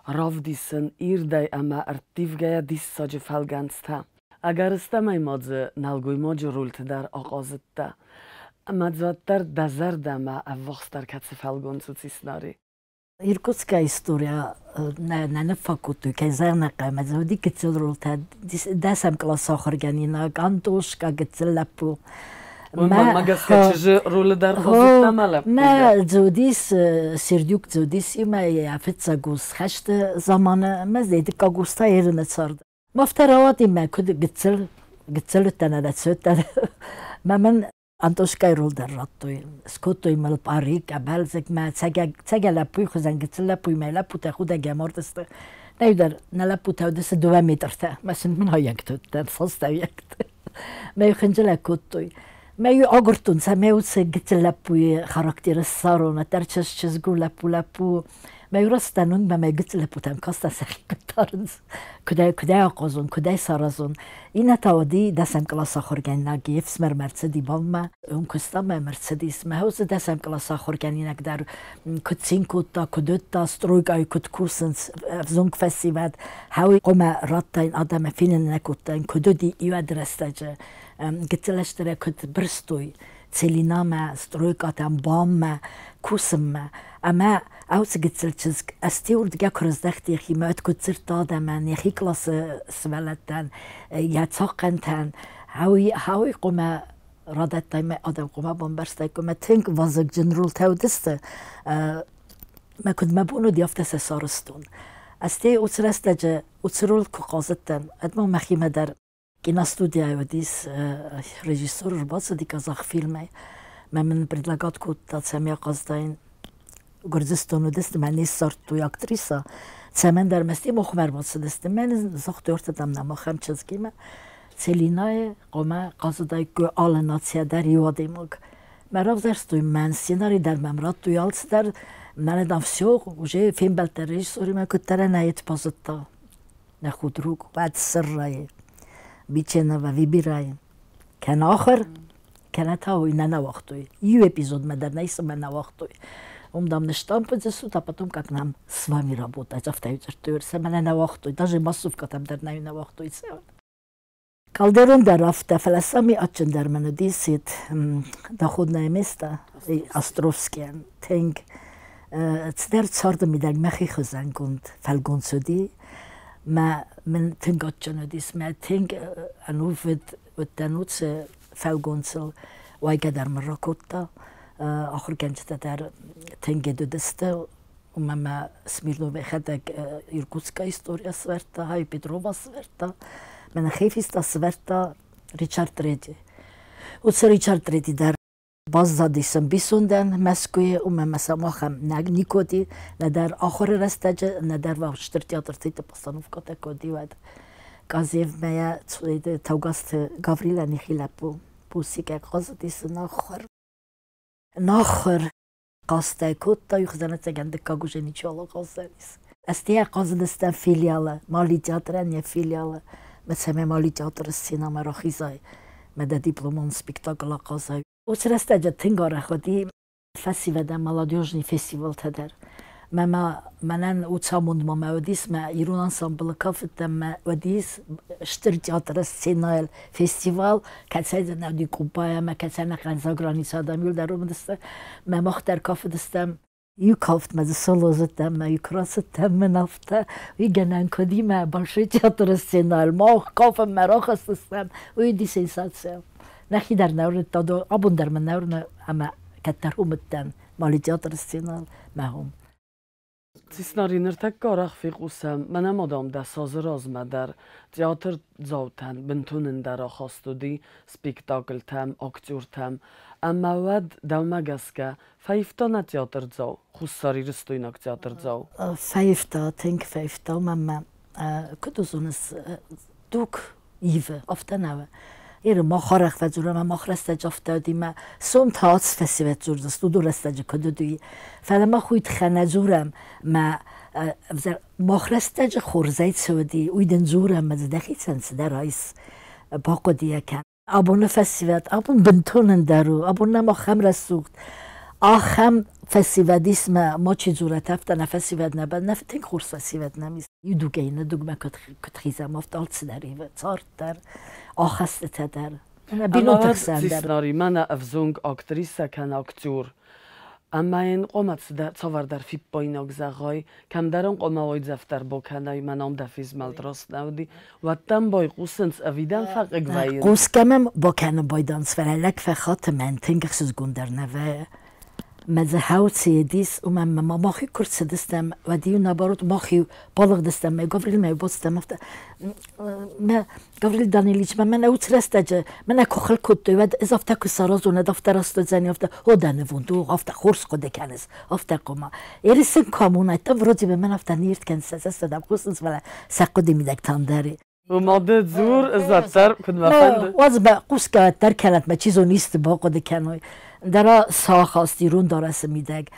равдисын ирдӕй ӕмӕ ӕрттивгӕйӕ диссаджы фӕлгӕнцтӕ. Ӕгӕрыстӕмӕй ма дзы нӕлгоймаджы рольты дӕр ахъазыдтӕ. Ӕмӕ дзы уӕддӕр дӕ зӕрдӕмӕ ӕввахсдӕр кӕцы фӕлгонц у Циснари? Иркутская история нӕ ныффаг кодтой, кӕй зӕгъын хъӕуы, дзы уыди гыццыл ролтӕ, дӕсӕм къласы ахуыргӕнинаг, Антошка, гыццыл лӕппу. Мӕнмӕ гӕсгӕ чызджы ролы дӕр хъазыдта мӕ лӕппу. Мӕ дзы уыдис Сердюк дзы уыдис имӕ йӕ фыццаг ус хӕсты заманы, мӕ дыккаг ус та Ерыны цард. Ма афтӕ рауади мӕ куыд гыццыл, гыццыл уыдтӕн ӕнӕ цуыдтӕн. Мӕ мын Антошкайы роль дӕр радтой. Скодтой мыл парик, къӕбӕлдзыг мӕ цӕгӕ лӕппуйы хуызӕн гыццыл лӕппуимӕ лӕппутӕ худӕгӕй мардысты. Нӕ дӕр нӕ лӕппутӕ уыдысты 2 метртӕ, мӕ сын мын хайӕгтӕ уыдтӕн, цастӕйӕгтӕ. Мӕ хынджылӕг кодтой. Мӕ агуырдтон, цӕмӕй уыцы гыццыл лӕппуйы характеры ссарон, ӕддӕр чызг чызг у, лӕппу лӕппу у. Мӕ растӕн уынгмӕ мӕ гыццыл лӕппутӕм кастӕн, сӕхи куыд дарынц, куыдӕй, куыдӕй ахъазон, куыдӕй саразон. Иннӕ та уыди дӕсӕм къласы ахуыргӕнинаг, йе фсымӕрмӕ ӕрцыди бонмӕ. Уым куыста мӕ ӕрцыдис. Мӕ уыцы дӕсӕм къласы ахуыргӕнинаг дӕр куыд цин кодта, куыд уыдта, стройкӕйы куыд кусынц ӕвзонг фӕсивӕд. Хӕуи хъуамӕ радтаин адӕмӕн, фенын нӕ кодтаин, куыд уыди иуӕд рӕстӕджы гыццыл ӕстырӕй куыд бырстой Целинамӕ, стройкӕтӕм, БАМмӕ, кусынмӕ. Ӕмӕ ауцы гыццыл чызг ӕсте уырдгӕ куы рыздӕхт йӕхимӕ, уӕд куыд дзырдта адӕмӕн, йӕхи къласы сывӕллӕттӕн, йӕ цахъхъӕнтӕн, хауи хъуамӕ радӕттай мӕ адӕм хъуамӕ бамбӕрстаиккой, мӕ тынг вазыгджын ролтӕ уыдысты. Мӕ куыд мӕ бон уыди, афтӕ сӕ сарӕзтон. Ӕсте уыцы рӕстӕджы уыцы роль куы хъазыдтӕн, уӕд ма мӕхимӕ дӕр киностудияйы уыдис режиссер ӕрбацыди Казахфильмӕй. Мӕ мын предлагать кодта, цӕмӕй ахъазтаин. Гуырдзыстоны уыдысты, мӕ не ссардтой актриса. Цӕмӕндӕр мӕ стӕй махмӕ ӕрбацыдысты. Мӕн загътой ӕртӕ нӕм ахӕм чызгимӕ. Целинайы хъуамӕ хъазыдаиккой алы нацийӕ дӕр иу адӕймаг. Мӕ равзӕрстой мӕн сценарий дӕр мӕм радтой алцыдӕр. Мӕнӕ дам все, уже фембӕлдтӕн режиссеримӕ, куыддӕр ӕнӕ базыдта. Нӕ худруг уӕд сӕррайы, Биченова выбирай. Кӕнӕ ахуыр, кӕнӕ та уый нӕ науагътой. Иу эпизодмӕ дӕр нӕ цымӕ науагътой. Уым, дам, ныштампыдзысут, а потом как нам с вами работать, афтӕ дзырдтой, цӕмӕ нӕ науагътой, даже массовкӕтӕм дӕр нӕ науагътой. Калдерон дӕр афтӕ, фӕлӕ сами адджындӕр мын уыдис доходное место Островскийӕн тынг цыдӕр царды мидӕг мӕхи хуызӕнгонд фӕлгонц уыди. Мӕ мын тынг адджын уыдис, мӕ тынг ӕнувыд уыдтӕн уыцы фӕлгонцыл. Уайгӕ дӕр мын ракодта, ахуыргӕнджытӕ дӕр тынг уыдысты. Уымӕ мӕ Смирнов йӕхӕдӕг Иркутская история сӕвӕрдта, Хай Петрова сӕвӕрдта, мӕнӕ Хефиста сӕвӕрдта Ричард Трети. Уыцы Ричард Трети дӕр баззадис ӕмбисондӕн Мӕскуыйы, уымӕ мӕ сӕм ахӕм нӕ никуы нӕдӕр ахуыры рӕстӕджы, нӕдӕр стыр театрты постановкӕтӕ куы уыди, уӕд. Казевмӕ Таугазты Гаврилӕн йӕхи лӕппу Пусикӕ хъазыдис нахуыр. Нахуыр хъазтӕ кодта, хуызӕн ӕцӕгӕн дыккаг уже ничего хъаздзӕнис. Ӕз хъазыдыстӕм филиалы, Мали театрӕн йӕ филиалы. Мӕ цӕмӕй Мали театры сценӕмӕ рахизай, мӕ дӕ дипломон спектакль ахъазай. Уыцы рӕстӕджы тынг арӕх уыди фӕсивӕдӕн молодежный фестивалтӕ дӕр. Мӕ ма мӕнӕн уыцы амонд ма мӕ уыдис, мӕ ирон ансамблы кафыдтӕн мӕ уыдис стыр театры сценӕйыл фестивал, кӕцӕй дзы нӕ уыди къуппайӕ ӕмӕ кӕцӕй ӕнӕхъӕн заграница адӕм иуылдӕр уым уыдысты. Мӕ мах дӕр кафыдыстӕм. Иу кафтмӕ дзы соло зыдтам, мӕ иу куы рацыдтӕн мын афтӕ, уый гӕнӕн куыд и мӕ Большой театры сценӕйыл мах кафынмӕ рахызтыстӕм, уый уыди сенсация. Нӕхи дӕр нӕ уырныдта, абон дӕр мын нӕ уырны, ӕмӕ кӕддӕр уым уыдтӕн, Мали театры сценӕйыл мӕ уым. Циснари, ныртӕккӕ арӕх фехъусӕм, мӕнӕ ма, дам, 10 азы размӕ дӕр театрдзаутӕн бынтон ӕндӕр ахаст уыди спектакльтӕм, актертӕм. Ӕмӕ уӕд, дӕумӕ гӕсгӕ, фӕивта нӕ театрдзау, хуссарирыстойнаг театрдзау? Фӕивта, тынг фӕивта, мӕнмӕ куыд уыдзоныс, дуг ивы, афтӕ нӕ Иры мах арӕх фӕдзурӕм, мах рӕстӕджы афтӕ уыди, мӕ сом та ацы фӕсивӕд дзурдзысты, уыдон рӕстӕджы куыд уыди. Фӕлӕ мах уый тыххӕй нӕ дзурӕм, мӕ мах рӕстӕджы хорзӕй цы уыди, уый дын дзурӕм, ӕмӕ дзы дӕхицӕн цыдӕр айс, бахъуыдыйӕ кӕн. Абоны фӕсивӕд, абон бынтон ӕндӕр у, абон нӕм ахӕм рӕсугъд, ахӕм фӕсивӕд ис, мӕ мачи дзурӕт, афтӕ нӕ фӕсивӕд нӕ, нӕ тынг хорз фӕсивӕд нӕм ис. Иу дугӕй иннӕ дугмӕ куыд хизӕм, афтӕ алцыдӕр ивы, цард дӕр, ахастытӕ дӕр. Бинонты хсӕн дӕр. Циснари, мӕнӕ ӕвзонг актрисӕ кӕнӕ актер. Ӕмӕ йын хъуамӕ цавӕрдӕр фиппаинаг зӕгъай, кӕмдӕр ын хъуамӕ уайдзӕф дӕр бакӕнай, мӕнӕ ам дӕ фезмӕлд раст нӕ уыди, уӕд дӕм байхъусынц ӕви дӕм фӕхъыг вӕййынц? Хъусгӕ мӕм бакӕнын байдайынц, фӕлӕ лӕг фӕхаты, мӕн тынг ӕхсызгон дӕр нӕ вӕййы. Мӕ дзы хауцыдис, уымӕн ӕмӕ мах куы рцыдыстӕм, уӕд-иу наоборот мах-иу балыгъдыстӕм, мӕ Гаврилмӕ бацыдтӕм, афтӕ мӕ Гаврил Даниличмӕ мӕнӕ уыцы рӕстӕджы мӕнӕ куы хыл кодтой, уӕд ӕз афтӕ куы саразон, ӕд афтӕ раст уыдзӕни, афтӕ о дӕ нывонд, о, афтӕ хорз хъуыды кӕныс, афтӕ хъуамӕ. Ерысын куы амонай, то вроде бы мӕн афтӕ не рткӕныс, сӕ дӕм хъусынц, фӕлӕ сӕ хъуыды мидӕг тандӕри. Уымӕ ды дзур, ӕз куыд мӕ фӕнды. Уадз мӕ хъусгӕ дӕр кӕнӕт, мӕ чи зоны исты бахъуыды кӕной. Дӕра сахаст ирон дарӕсы мидӕг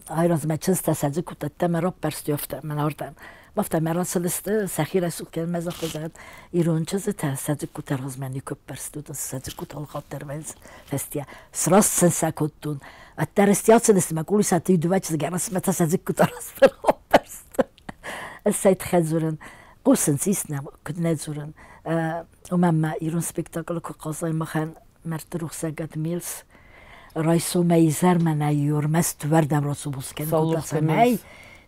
айразмӕ чындзтӕ сӕ дзыккутӕ ӕддӕмӕ раппӕрстой афтӕ мӕн ардӕм. Афтӕ мӕ рацыдысты, сӕхи рӕсугъд кӕнынмӕ загътой, зӕгъӕд, ирон чындзытӕ сӕ дзыккутӕ размӕ никуы ӕппӕрстой, сӕ дзыккутӕ алхатт дӕр вӕййынц фӕстийӕ. Сраст сын сӕ кодтон. Ӕддӕр ӕстиацыдысты мӕ къулисаты иу дыууӕ чызгӕ размӕ та сӕ дзыккутӕ размӕ раппӕрстой. Ӕз сӕ тыххӕй дзурын, хъусынц, ис нӕм, куыд нӕ дзурын. Уымӕн ма ирон спектаклы куы хъазай махӕн мӕрдты рухсаггад Милс, райсомӕй изӕрмӕ нӕ ӕрмӕст уӕрдӕм рацубус кӕнын кодта,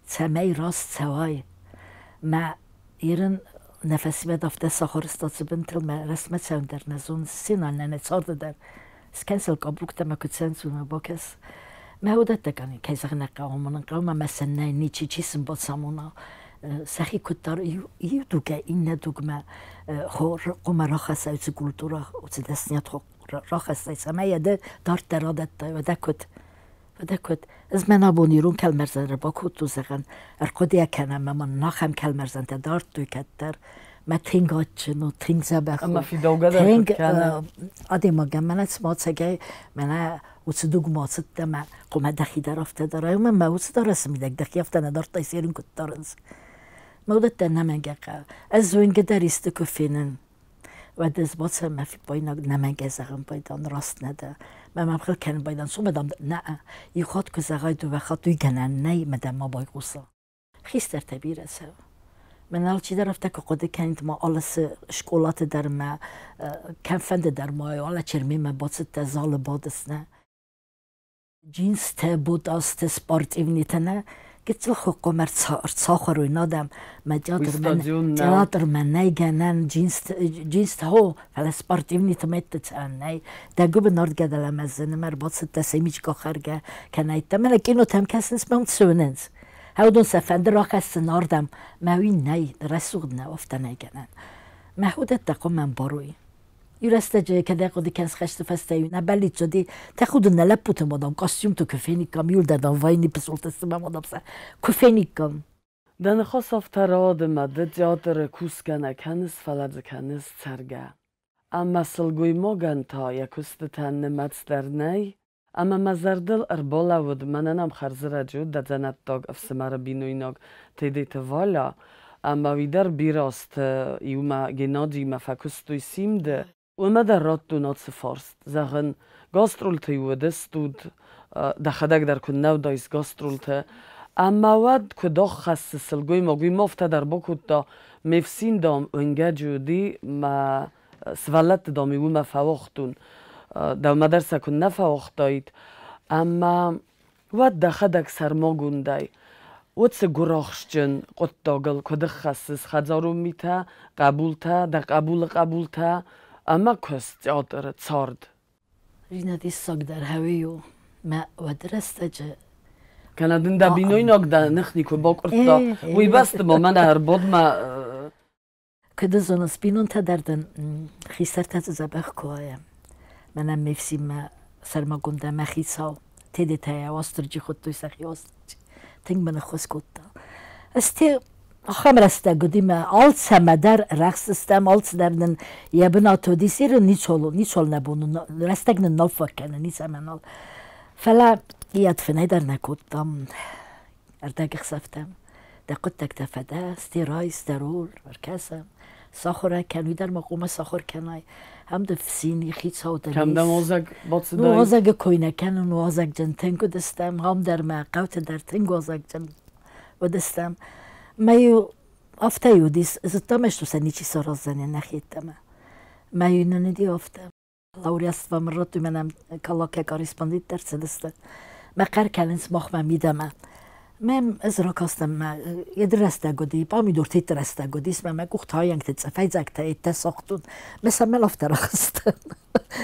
цӕмӕй раст цӕуай. Мӕ ирын нӕ фӕсивӕд афтӕ сахуырста бынтыл мӕ рӕстмӕ цӕуын дӕр нӕ зонынц, сценӕ нӕ царды дӕр. Скӕнсыл къаблуктӕ мӕ куыд цӕуынц, уымӕ бакӕс. Мӕ уыдӕттӕ кӕнын, кӕй зӕгъын ӕй хъӕуы, мӕнӕн хъӕуы мӕ сӕ нӕй ничи, чи сын бацамона. Сӕхи куыддӕр иу дугӕй иннӕ дугмӕ хъуамӕ рахӕссай уыцы культурӕ, уыцы дӕсныйад рахӕссай, цӕмӕй йӕ ды дарддӕр адӕттай, уӕдӕ куыд? Уӕдӕ куыд? Ӕз мӕн абон ирон кӕлмӕрзӕн ӕрбакодтон, зӕгъӕн, ӕрхъуыдыйӕ кӕнӕм ӕмӕ нахӕм кӕлмӕрзӕнтӕ дардтой кӕддӕр. Мӕ тынг адджын у, тынг дзӕбӕх у. Ӕмӕ фидаугӕ дӕр куыд кӕны? Адӕймагӕн мӕнӕ цыма ӕцӕгӕй мӕнӕ уыцы дугмӕ ацыдтӕ мӕ хъуамӕ дӕхи дӕр афтӕ дарай, уымӕн мӕ уыцы дарӕсы мидӕг дӕхи афтӕ нӕ дардтай, серын куыд дарынц. Мӕ уыдӕттӕ нӕмӕнгӕ хъӕуы. Ӕз зонгӕ дӕр исты куы фенын, уӕд ӕз бацӕуын мӕ фиппаинаг нӕмӕнгӕ зӕгъын пайдан, раст нӕ дӕ. Мӕ мӕм хыл кӕнын пайдан, цомӕ дам, нӕ, иу хатт куы зӕгъай, дыууӕ хатт уый гӕнӕн нӕй, мӕ дӕм ма байхъуса. Хистӕртӕ бирӕ цӕуы. Мӕн алчидӕр афтӕ куы хъуыды кӕнид, ма алы цы скъолаты дӕр мӕ кӕмфӕнды дӕр ма алы Черменмӕ бацыдтӕ, залы бадыс, нӕ? Джинстӕ, ботастӕ, спортивнитӕ, нӕ? Гыццыл хъуамӕ ӕрцахуыр адӕм, мӕ театрмӕ нӕй гӕнӕн джинстӕ, хо, фӕлӕ спортивнитӕ мӕтты цӕуӕн нӕй. Дӕ гуыбын ардгӕ дӕлӕмӕ зыны, мӕ ӕрбацыдтӕ семичка хӕргӕ, кӕнӕ мӕнӕ кинотӕм кӕсынц, мӕ уым цӕуынц. Уыдон сӕ фӕнды рахӕссын ардӕм, мӕ уый нӕй, рӕсугъд нӕ, афтӕ нӕй гӕнӕн. Мӕ уыдӕттӕ хъуамӕ ӕмбарой. Иу рӕстӕджы кӕд ахъуыды кӕныс хӕсты фӕстӕ-иу нӕ бӕллиц уыди, тӕхуды нӕ лӕппуты мадам костюмты куы фениккам, иуылдӕр дам войны пысултӕ сты мӕ мадам сӕ куы фениккам. Дӕ ныхас афтӕ рауад, ӕмӕ ды театры кусгӕ нӕ кӕныс, фӕлӕ дзы кӕныс цӕргӕ. Ӕмӕ сылгоймагӕн та йӕ куыстытӕн нымӕц дӕр нӕй, Ӕмӕ мӕ зӕрдыл ӕрбалӕууыд, мӕнӕн ам хӕрзӕрӕджы уыд дӕ дзӕнӕттаг ӕфсымӕры бинойнаг Тедеты Валя, ӕмӕ уый дӕр бирӕ азты иумӕ Геннадиимӕ фӕкуыстой Симды. Уымӕ дӕр радтон ацы фарст, зӕгъын, гастролты-иу уыдыстут, дӕхӕдӕг дӕр куыннӕ уыдаис гастролты. Ӕмӕ уӕд куыд ӕххӕссы сылгоймаг, уый ма афтӕ дӕр бакодта, ме фсин, дам, уынгӕджы уыди, мӕ сывӕллӕтты, дам, уымӕ фӕуагътон. Дӕумӕ дӕр сӕ куыннӕ фӕуагътаид. Ӕмӕ уӕд дӕхӕдӕг сӕрмагондӕй уыцы гуырахстджын хъуыддагыл куыд ӕххӕссыс хӕдзарон митӕ, хъӕбултӕ, дӕ хъӕбулы хъӕбултӕ ӕмӕ куыст, театры цард? Ринӕ диссагдӕр хӕуи у. Мӕ уӕды рӕстӕджы Кӕнӕ дын дӕ бинойнаг дӕ ных никуы бакъуырдта, уый бӕсты ма мӕнӕ ӕрбадмӕ Куыд зоныс, бинонтӕ дӕр дын хистӕртӕ дзы дзӕбӕх куы уайа. Мӕнӕн ме фсинмӕ сӕрмагонд ӕмӕ хицау Тедетӕ Уастырджи хуыдтой сӕхи Уастырджи. Тынг мын ӕххуыс кодта. Ӕз те ахӕм рӕстӕг уыди мӕ алцӕмӕ дӕр рӕхсыстӕм, алцыдӕр нын йӕ бынаты уыди, сиры ницуал, ницуал нӕ бон у, рӕстӕг нын нал фаг кӕны, ницӕмӕ нал. Фӕлӕ йӕ фынӕй дӕр нӕ кодтам ӕрдӕгӕхсӕвтӕм. Дӕ хъуыддӕгтӕ фӕдӕ, стерай, стерол, ӕркӕсӕм. Сахуыр ӕй кӕн, уый дӕр ма хъуамӕ сахуыр кӕнай. Ам дӕ фсини хицау дӕр Кӕм дӕм уазӕг бацыдаид? Уазӕгы кой нӕ кӕнын, уазӕгджын тынг уыдыстӕм, ам дӕр мӕ хъӕуты дӕр тынг уазӕгджын уыдыстӕм. Мӕ-иу афтӕ уыдис, зыдтам ӕз сӕ ничи сараздзӕни нӕхи йеддӕмӕ. Мӕ-иу нын уыди афтӕ. Лауреатство мын радтой, мӕнӕн калакӕ корреспондент дӕр цыдысты. Мӕ хъӕр кӕнынц махмӕ мидӕмӕ. Мӕм ӕз ракастӕн мӕ ед рӕстӕг уыди, пъамидорты рӕстӕг уыдис, мӕ мӕ къухтӕ цъӕфӕйдзӕгтӕ еттӕ сагътон. Мӕ сӕ мӕ афтӕ рахызтӕн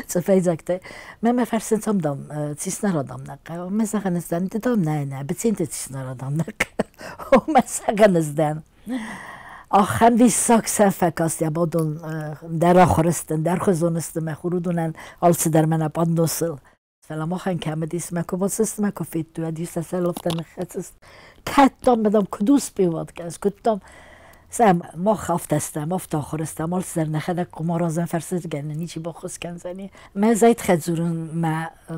цъӕфӕйдзӕгтӕ. Мӕ мӕ фӕрсынц ам дам, циснарадам нӕ хъӕуы. Мӕ зӕгъын ӕз дӕн, ды дам нӕ, нӕ, быценты циснарадам нӕ хъӕуы. Мӕ зӕгъын ӕз дӕн. Ахӕм диссаг сӕ фӕкаст, йӕ бадон дӕр ахуыр сты, дӕр хуызон сты, мӕ хурудонӕн алцыдӕр мӕнӕ пандусыл. Фӕлӕ махӕн кӕм уыдис, мӕ куы бацыст, мӕ куы федтой, уӕд сӕ сӕ ныххӕцыст. Кӕд дам, мадам, куыд успеват кӕныс, куыд дам, сӕм мах афтӕ стӕм, афтӕ ахуыр стӕм, алцыдӕр нӕхӕдӕг къуымаразӕн фӕрсырдгӕнӕн ничи баххуыс кӕндзӕни. Мӕ зӕйт хӕдзурын мӕ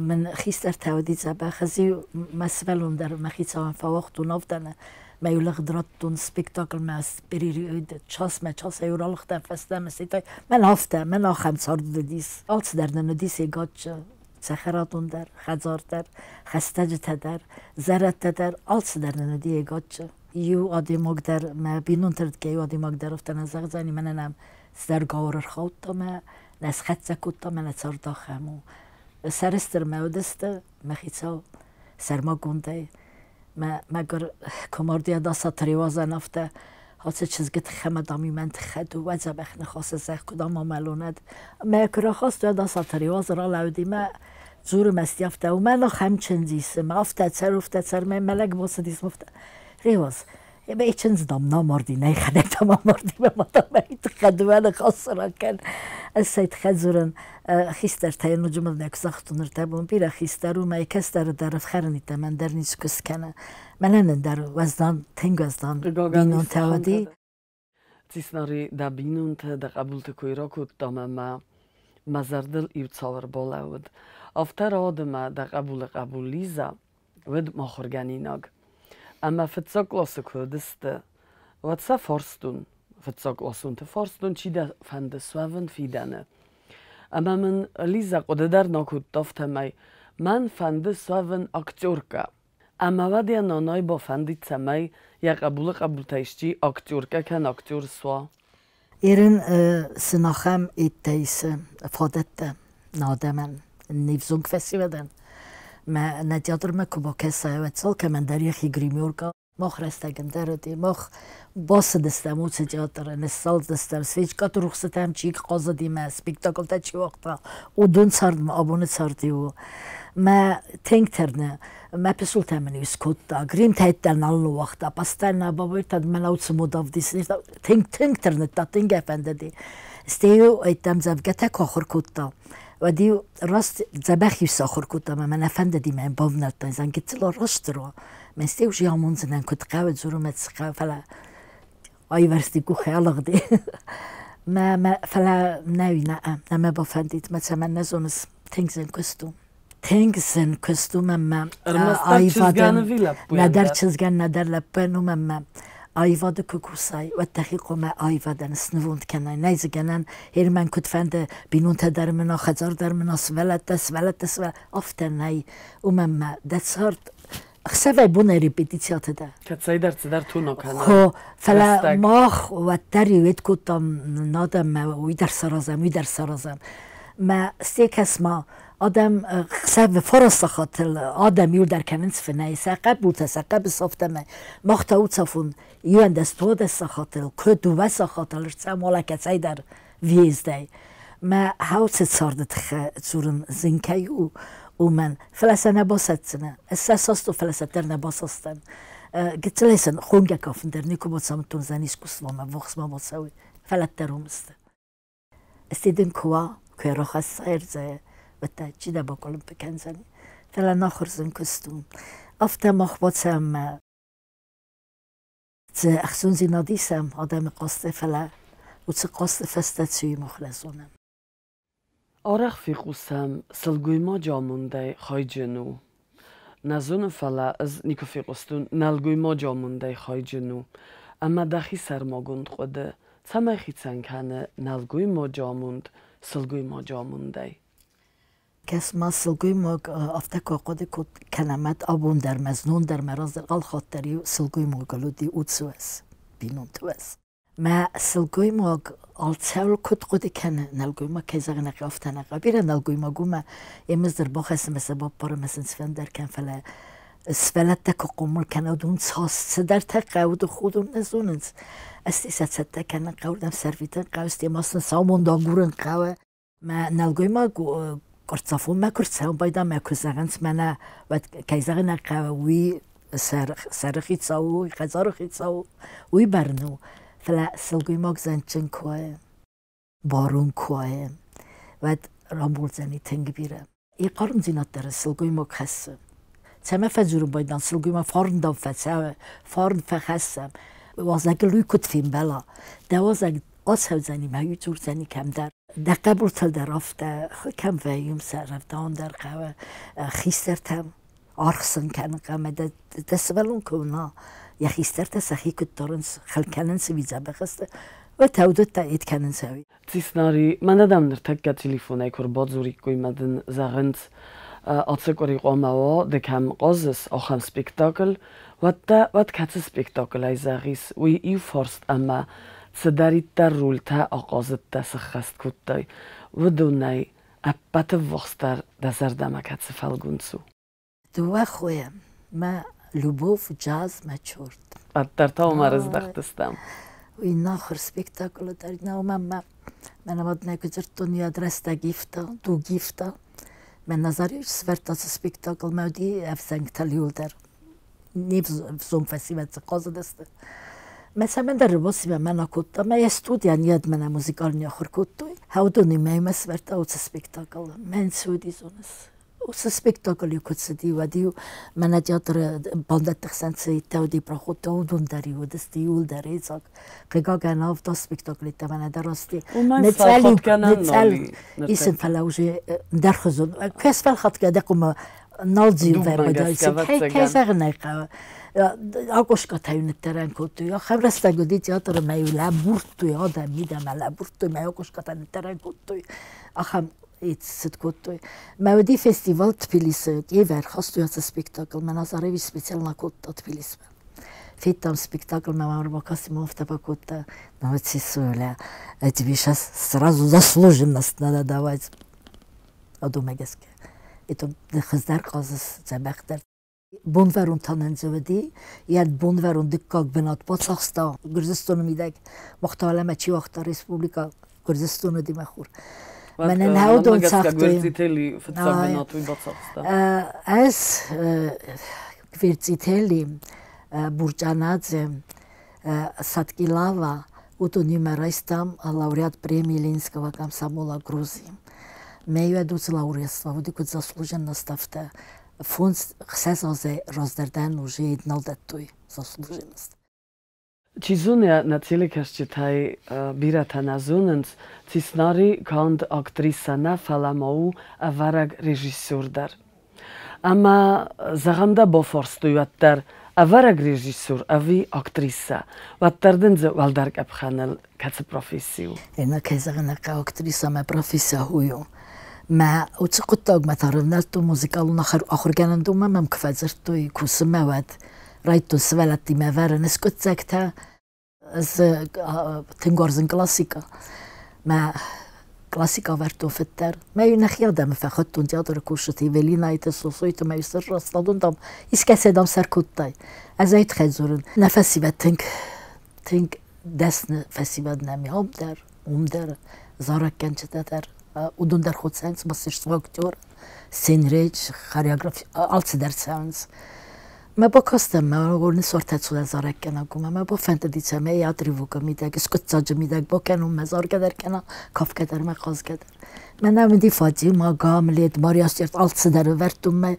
мын хистӕртӕ уыди дзӕбӕх, ӕз-иу мӕ сывӕллон дӕр мӕ хицауӕн фӕуагътон авдӕны, мӕ иу лӕгд радтон спектаклмӕ часмӕ часӕй ралыгътӕн фӕстӕмӕ ситай. Мӕн афтӕ, мӕн ахӕм цард уыдис. Алцыдӕр нын уыдис егаччы. Цӕхӕрадон дӕр, хӕдзар дӕр, хӕстӕджытӕ дӕр, зӕрӕдтӕ дӕр, алцыдӕр нын уыди егаччы. Иу адӕймаг дӕр, мӕ бинонты рдыгӕй иу адӕймаг дӕр афтӕ нӕ зӕгъдзӕни, мӕнӕ нӕм цыдӕр гаур ӕрхаудта мӕ, нӕ схӕццӕ кодта, мӕнӕ цард ахӕм у. Сӕрыстыр мӕ уыдысты, мӕ хицау сӕрмагондӕй. Мӕ мӕгуыр комардийӕ даса триуазӕн афтӕ ацы чызгы тыххӕй мӕ дам мӕн тыххӕй дыууӕ дзӕбӕх ныхасы зӕгъ, куыд ам амӕлон ӕд. Мӕ куы рахаст, уӕд аса триуаз ралӕуди мӕ дзуры мӕсти афтӕ, уымӕн ахӕм чындз исы, мӕ афтӕ цӕр, уфтӕ цӕр, мӕ мӕлӕг бацыдис, уфтӕ. Реуаз, Ебе чындз дам намарди, нӕй хӕдӕг дам амарди, мӕ ма дам ӕй тыххӕй дыууӕ ныхасы ракӕн. Ӕз сӕ тыххӕй дзурын, хистӕртӕ ноджы мыл нӕ куы загътон ӕртӕ бон бирӕ хистӕр у, мӕ кӕстӕры дӕр ӕфхӕрын мӕн дӕр ницы куыст кӕны. Мӕнӕн ӕндӕр уӕздан, тынг уӕздан бинонтӕ уыди. Циснари дӕ бинонтӕ, дӕ хъӕбулты кой ракодтам ӕмӕ мӕ зӕрдыл иу цавӕр балӕууыд. Афтӕ рауад ӕмӕ дӕ хъӕбулы хъӕбул Лиза уыд махуыргӕнинаг. Ӕмӕ фыццаг къласы куы уыдысты, уӕд сӕ фарстон, фыццаг къласонты фарстон, чи дӕ фӕнды суӕвын фидӕны. Ӕмӕ мын Лиза хъуыды дӕр нӕ кодта, афтӕмӕй мӕн фӕнды суӕвын актеркӕ. Ӕмӕ уӕд йӕ нанайы бафӕндид, цӕмӕй йӕ хъӕбулы хъӕбултӕ исчи актеркӕ кӕнӕ актер суа. Ерын сын ахӕм иттӕ фадӕттӕ нӕ адӕмӕн, не взонг фӕсивӕдӕн. Мӕ нӕ театрмӕ куы бакӕсай, уӕд алкӕмӕн дӕр йӕхи гримерка. Мах рӕстӕгӕн дӕр уыди, мах бацыдыстӕм уыцы театры, ныссалдыстӕм, свечкаты рухсытӕм чи хъазыди мӕ спектаклтӕ чи уагъта, уыдон цардмӕ абоны цард иу. Мӕ тынг тырны, мӕ пысултӕ мын иу скодта, гримтӕйттӕ нал ныууагъта, постоянно бавӕрдта мӕн уыцы мод ӕвдисын. Тынг, тынг тырныдта, тынг ӕй фӕндыди. Стӕй-иу ӕмдзӕвгӕтӕ куы ахуыр кодта, уӕд-иу раст дзӕбӕх-иу сахуыр кодта ӕмӕ мӕ нӕ фӕндыди мӕ бавнӕлдта, зӕгъын, гыццыл растдӕр уа. Мӕ стӕй уже амондзынӕн, куыд хъӕуы дзурын мӕ цы хъӕуы, фӕлӕ аивӕрзти къухӕй алыгъди. Мӕ, мӕ, фӕлӕ нӕ уый нӕ, нӕ мӕ бафӕндид, мӕ цӕмӕн нӕ зоныс, тынг зын куыст у. Тынг зын куыст у мӕнмӕ. Аивадӕн нӕдӕр чызгӕн, нӕдӕр лӕппуӕн у мӕнмӕ. Аивады куы кусай, уӕд дӕхи хъуамӕ аивадӕн снывонд кӕнай. Нӕй дзы гӕнӕн, мӕн куыд фӕнды, бинонтӕ дӕр мын, хӕдзар дӕр мын, сывӕллӕттӕ, сывӕллӕттӕ, сывӕллӕттӕ. Афтӕ нӕй. Уымӕн мӕ дӕ цард ӕхсӕвӕй бонӕй репетициаты дӕ. Кӕцӕйдӕр цыдӕр туно кӕна. Хо, фӕлӕ мах уӕддӕр иует кодтам надӕммӕ, уый дӕр саразӕм, уый дӕр саразӕм. Мӕ стекӕс ма адӕм хсӕвы фарасахатыл адӕм иуылдӕр кӕнынц фынӕй, сӕ хъӕбултӕ сӕ хъӕбыс афтӕмӕй. Мах та уыцафон иуӕндӕс дуадӕс сахатыл, куы дыууӕ сахатыл ӕрцӕм уалӕ кӕцӕйдӕр въездӕй. Мӕ хауцы царды тыххӕй дзурын зын кӕй у, уымӕн. Фӕлӕ сӕ нӕ басӕтдзынӕ. Ӕз сӕ састон, фӕлӕ сӕ дӕр нӕ басастӕн. Гыццылӕй сын хонгӕ кафын дӕр никуы бацамыдтон, зӕн искусствомӕ ввахсмӕ бацӕуй, фӕлӕ дӕр уым сты. Стӕй дын куы уа, куы рахӕсса ӕрдзӕй, уӕд та чи дӕ бакъуылымпы кӕндзӕни. Фӕлӕ нахуыр зын куыст у. Афтӕ мах бацӕуӕм цы ӕхцондзинад исӕм адӕмы хъазты, фӕлӕ уыцы хъазты фӕстӕ цуйы мах нӕ зонӕм. Арӕх фехъусӕм, сылгоймаджы амондӕй хайджын у. Нӕ зонын, фӕлӕ ӕз никуы фехъуыстон, нӕлгоймаджы амондӕй хайджын у. Ӕмӕ дӕхи сӕрмагонд хъуыды цӕмӕй хицӕн кӕны нӕлгоймаджы амонд сылгоймаджы амондӕй? Кӕс ма, сылгоймаг афтӕ куы ахъуыды кӕнӕм, абон дӕр мӕ, знон дӕр мӕ раздӕр алхатт дӕр иу сылгоймагыл уыди удсуӕз, бинонты уӕз. Мӕ сылгоймаг алцӕуыл куыд хъуыды кӕны, нӕлгоймаг кӕй зӕгъын ӕй афтӕ нӕ хъӕуы. Бирӕ нӕлгоймаг у мӕ емыз дӕр бахӕссы мӕ сӕ баппары мӕ сын цыфӕндӕр кӕн, фӕлӕ Сывӕллӕттӕ куы хъомыл кӕна, уыдон цас цыдӕртӕ хъӕуы, уыдон нӕ зонынц. Ӕз сӕ цӕттӕ кӕнын хъӕуы, уырдӕм сӕрвитын хъӕуы, стӕй ма сын саумонд агурын хъӕуы. Мӕ нӕлгоймаг къуырццафонмӕ куы рцӕуын байдайа мӕ куы зӕгъынц, мӕнӕ уӕд кӕй зӕгъын ӕй хъӕуы, уый сӕры хицау у, хӕдзары хицау у, уый бӕрн у. Фӕлӕ сылгоймаг зӕндджын куы уа, барон куы уа, уӕд рамбулдзӕни тынг бирӕ. Йӕ хъармдзинад дӕр сылгоймаг хӕссы. Цӕмӕ фӕдзурын байдайӕм, сылгоймаг фарн дам фӕцӕуы, фарн фӕхӕссӕм. Уазӕгыл уый куыд фембӕла? Дӕ уазӕг ацӕудзӕни мӕ уый дзурдзӕни кӕмдӕр. Дӕ хъӕбултыл дӕр афтӕ кӕм вӕййынц, сӕ рӕвдауын дӕр хъӕуы хистӕртӕм аргъ сын кӕнын хъӕуы. Дӕ сывӕллон куы уына, йӕ хистӕртӕ сӕхи куыд дарынц, хыл кӕнынц ӕви дзӕбӕх сты, уӕд уыдӕттӕ ид кӕнынц ӕви. Циснари, мӕнӕ дӕм ныртӕккӕ телефонӕй куы рбадзуриккой мӕ дын зӕгъынц, ацы къуыри хъуамӕ уа, ды кӕм хъазыс, ахӕм спектакль, уӕд дӕ уӕд кӕцы спектаклӕй зӕгъис, уый иу фарст ӕмӕ цыдӕриддӕр рольтӕ ахъазыдтӕ сыххӕст кодтай, уыдонӕй ӕппӕты ввахсдӕр дӕ зӕрдӕмӕ кӕцы фӕлгонц у? Дыууӕ хойы, мӕ любовь, джаз, мӕ черт. Уӕддӕр та уымӕ рыздӕхтыстӕм. Уый нахуыр спектаклы дӕр нӕу мӕ мӕнӕ маднӕ куы дзырдтон, йӕ рӕстӕг ивта, дуг ивта. Мӕ Назаревич сӕвӕрдта цы спектакль, мӕ уыди ӕвзӕнгтӕ иуылдӕр. Не взонг фӕсивӕд дзы хъазыдысты. Мӕ цӕмӕндӕр рыбосимӕ мӕн акодта, мӕ йӕ студийӕн йӕд мӕнӕ музыкальный ахуыр кодтой. Уыдонимӕ мӕ сӕвӕрдта уыцы спектакль. Мӕн цы уыди, зоныс? Уыцы спектакль-иу куы цыди, уӕд-иу мӕнӕ театры бандӕтты хсӕн цы уыди проходтӕ, уыдон дӕр-иу уыдысты иууылдӕр идзаг. Хъыгагӕн, авд спектаклитӕ мӕнӕ дӕр расти. Ныцъӕл исын, фӕлӕ уже ӕндӕрхуызон. Кӕс фӕлхатгӕ дӕ хъуымӕ нал дзиувӕ кӕй зӕгъын ӕй хъӕуы. Акъоскъатӕ-иу ныддӕрӕн кодтой. Ахӕм рӕстӕг уыди театры мӕ-иу лӕбурдтой адӕм мидӕмӕ лӕбурдтой, мӕ акъоскъатӕ ныддӕрӕн кодтой. Ахӕм цыд кодтой. Мӕ уыди фестивал Тбилисы, Киевы ӕрхастой ацы спектакль. Мӕ Назаревич специально кодта Тбилисмӕ. Федтам спектакль, мӕ мама Рыбакасимов афтӕ бакодта: ну вот, Сисуля, тебе сейчас сразу заслуженность надо давать. Адомӕ гӕсгӕ. Это хуыздӕр хъазыс, дзӕбӕхдӕр. Бонвӕрон та нын дзы уыди, йӕ бонвӕрон дыккаг бынат бацахста Гуырдзыстоны мидӕг. Махталӕмӕ чи уагъта республикӕ Гуырдзыстоны уыди мӕ хур. Мӕнӕн уыдон цагътой. Фыццаг бынат уый бацахста. Ӕз Гверцители, Бурчъанадзе, Саткилава уыдонимӕ райстам лауреат премии Ленинского комсомола Грузии. Мӕ уыцы лауреатство уыди куыд заслуженно ставтӕ. Фондз хсӕз азӕй раздӕр дӕн уже нал дӕттой заслуженность. Чи зоны, нӕ телекӕсджытӕй бирӕтӕ нӕ зонынц, Циснари канд актрисӕ нӕ, фӕлӕ ма у ӕвӕрӕг режиссер дӕр. Ӕмӕ зӕгъӕм дӕ бафарстой уӕддӕр, ӕвӕрӕг режиссер ӕви актрисӕ, уӕддӕр дын дзы уӕлдӕр къӕпхӕныл кӕцы професси у? Ӕнӕ кӕй зӕгъын ӕй хъӕуы, актрисӕ мӕ профессия уый у. Мӕ уыцы хъуыддагмӕ та рывнӕлдтон музыкалон ахуыргӕнӕндонмӕ мӕм куы фӕдзырдтой кусынмӕ, уӕд райдыдтон сывӕллӕттимӕ ӕвӕрын скъуыддзӕгтӕ. Ӕз тынг уарзын классикӕ. Мӕ классикӕ ӕвӕрдтон фыддӕр. Мӕ нӕхи адӕмы фӕхуыдтон театры кусджыты, Эвелинайты, Сосойты, мӕ сӕр растадон, дам, искӕцӕй, дам, сӕр кодтай. Ӕз ӕй тыххӕй дзурын. Нӕ фӕсивӕд тынг, тынг дӕсны фӕсивӕд нӕм ам дӕр, уым дӕр, зарӕггӕнджытӕ дӕр. Уыдон дӕр хоцӕнц, мастерство актер, сценречь, хореографи, алцыдӕр цӕуынц. Мӕ бакастӕн мӕ уырны сортӕ зарӕггӕнӕг у, мӕ бафӕндыди, цӕмӕй отрывокы мидӕг, скъуыддзаджы мидӕг бакӕнон, мӕ заргӕ дӕр кӕна, кафгӕ дӕр мӕ хъазгӕ дӕр. Мӕнӕ уыди Фатима, Гамлет, Мария Стюарт, алцыдӕр ӕвӕрдтон мӕ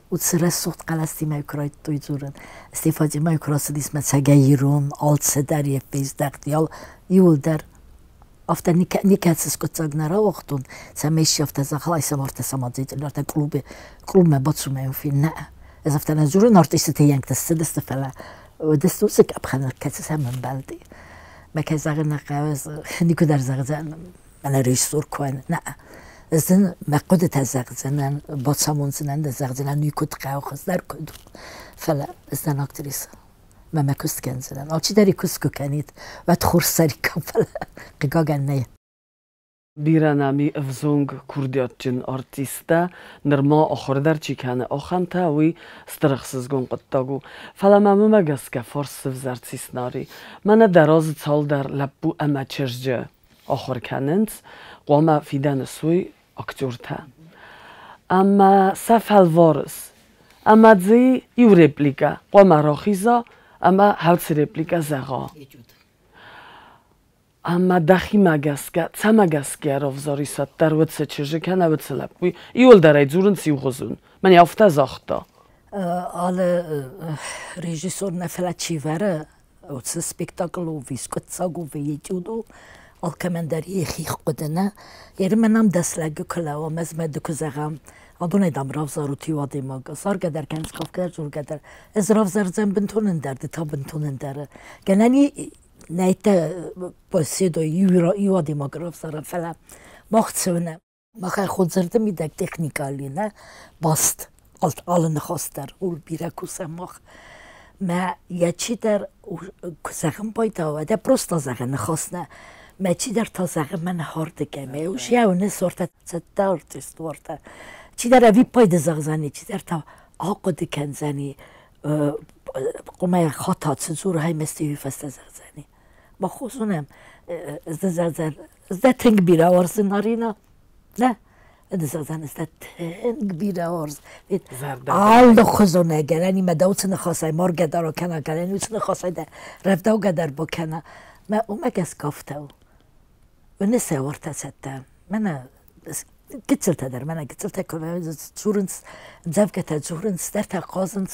уыцы рӕсугъд хъӕлӕстимӕ куы райдыдтой дзурын. Стӕй Фатимӕ куы рацыдис мӕ цӕгӕй ирон, алцыдӕр йӕ фездӕхт, иуылдӕр афтӕ никӕцы скъуыддзаг нӕ рауагътон, цӕмӕй исчи афтӕ зӕгъа, ай сӕм афтӕ самадзӕй клубы, клубмӕ бацумӕ фен нӕ. Ӕз афтӕ нӕ дзурын, артистыты йӕнгтӕ ссыдысты, фӕлӕ уыдысты уыцы къӕпхӕны, кӕцы сӕм ӕмбӕлди. Мӕ кӕй зӕгъын нӕ хъӕуы, никуы дӕр зӕгъдзӕн, мӕнӕ режиссер куы нӕ. Ӕз дын мӕ хъуыдытӕ зӕгъдзынӕн, бацамондзынӕн дӕ зӕгъдзынӕн, уый куыд хъӕуы, хуыздӕр куыд у. Фӕлӕ ӕз дӕн актрисӕ. Мӕ мӕ куыст кӕндзынӕн. Алчидӕр куыст куы кӕнид, уӕд хорз цӕриккам, фӕлӕ хъыгагӕн нӕй. Бирӕ нӕм и ӕвзонг курдиатджын артисттӕ, нырма ахуыр дӕр чи кӕны, ахӕмтӕ, уый стыр ӕхсызгон хъуыддаг у. Фӕлӕ мӕм уымӕ гӕсгӕ фарс сывзӕрд Циснари. Мӕнӕ дӕ разы цалдӕр лӕппу ӕмӕ чызджы ахуыр кӕнынц, хъуамӕ фидӕны суой актертӕ. Ӕмӕ сӕ фӕлварыс. Ӕмӕ дзы иу репликӕ хъуамӕ рахиза ӕмӕ хӕлцы репликӕ зӕгъа. Ӕмӕ дӕхимӕ гӕсгӕ, цӕмӕ гӕсгӕ равзарис уӕддӕр уыцы чызджы кӕнӕ уыцы лӕппуйы? Иуылдӕр ӕй дзурынц иугъуызон. Мӕн афтӕ загъта. Алы режиссер нӕ фӕлӕ чи вӕры, уыцы спектакль у, скъуыддзаг у, этюд у, алкӕмӕн дӕр йӕхи хъуыды нӕ. Ермӕ нӕм дӕс лӕгы куы лӕууӕм, ӕз мӕ ды куы зӕгъӕм, адонӕй дам равзарут иу адӕймаг. Заргӕ дӕр кӕнынц, кафгӕ дӕр, дзургӕ дӕр. Ӕз равзардзӕн бынтон ӕндӕр, ды та бынтон ӕндӕры. Гӕнӕн нӕйтӕ поседой иу адӕймаг равзара, фӕлӕ мах цӕуынӕ. Махӕй ходзӕрды мидӕг техникали нӕ баст алы ныхас дӕр ул бирӕ кусӕм мах. Мӕ йӕ чидӕр куы зӕгъын байдауа, дӕ просто зӕгъы ныхас нӕ. Мӕ чидӕр та зӕгъы мӕн хардыгӕй, мӕ уж йӕ уыны сортӕ цӕттӕ артист уартӕ. Чидӕр ӕвиппайды зӕгъдзӕни, чидӕр та ахъуыды кӕндзӕни, къуымӕй хата цы дзуры, хай мӕсты фӕстӕ зӕгъдзӕни. Мах зонӕм, зӕгъдзӕн, дӕ тынг бирӕ уарзын, Арина. Нӕ, зӕгъдзӕн, дӕ тынг бирӕ уарз. Алыхуызонӕй гӕнӕн имӕ дӕ уыцы ныхасӕй маргӕ дӕр акӕна, гӕнӕн уыцы ныхасӕй дӕ рӕвдаугӕ дӕр бакӕна. Мӕ уымӕ гӕсгӕ афтӕ у. Уыны сӕ уартӕ цӕттӕ. Мӕнӕ гыццылтӕ дӕр, мӕнӕ гыццылтӕ куы дзурынц, дзӕвгӕтӕ дзурынц, дӕртӕ хъазынц.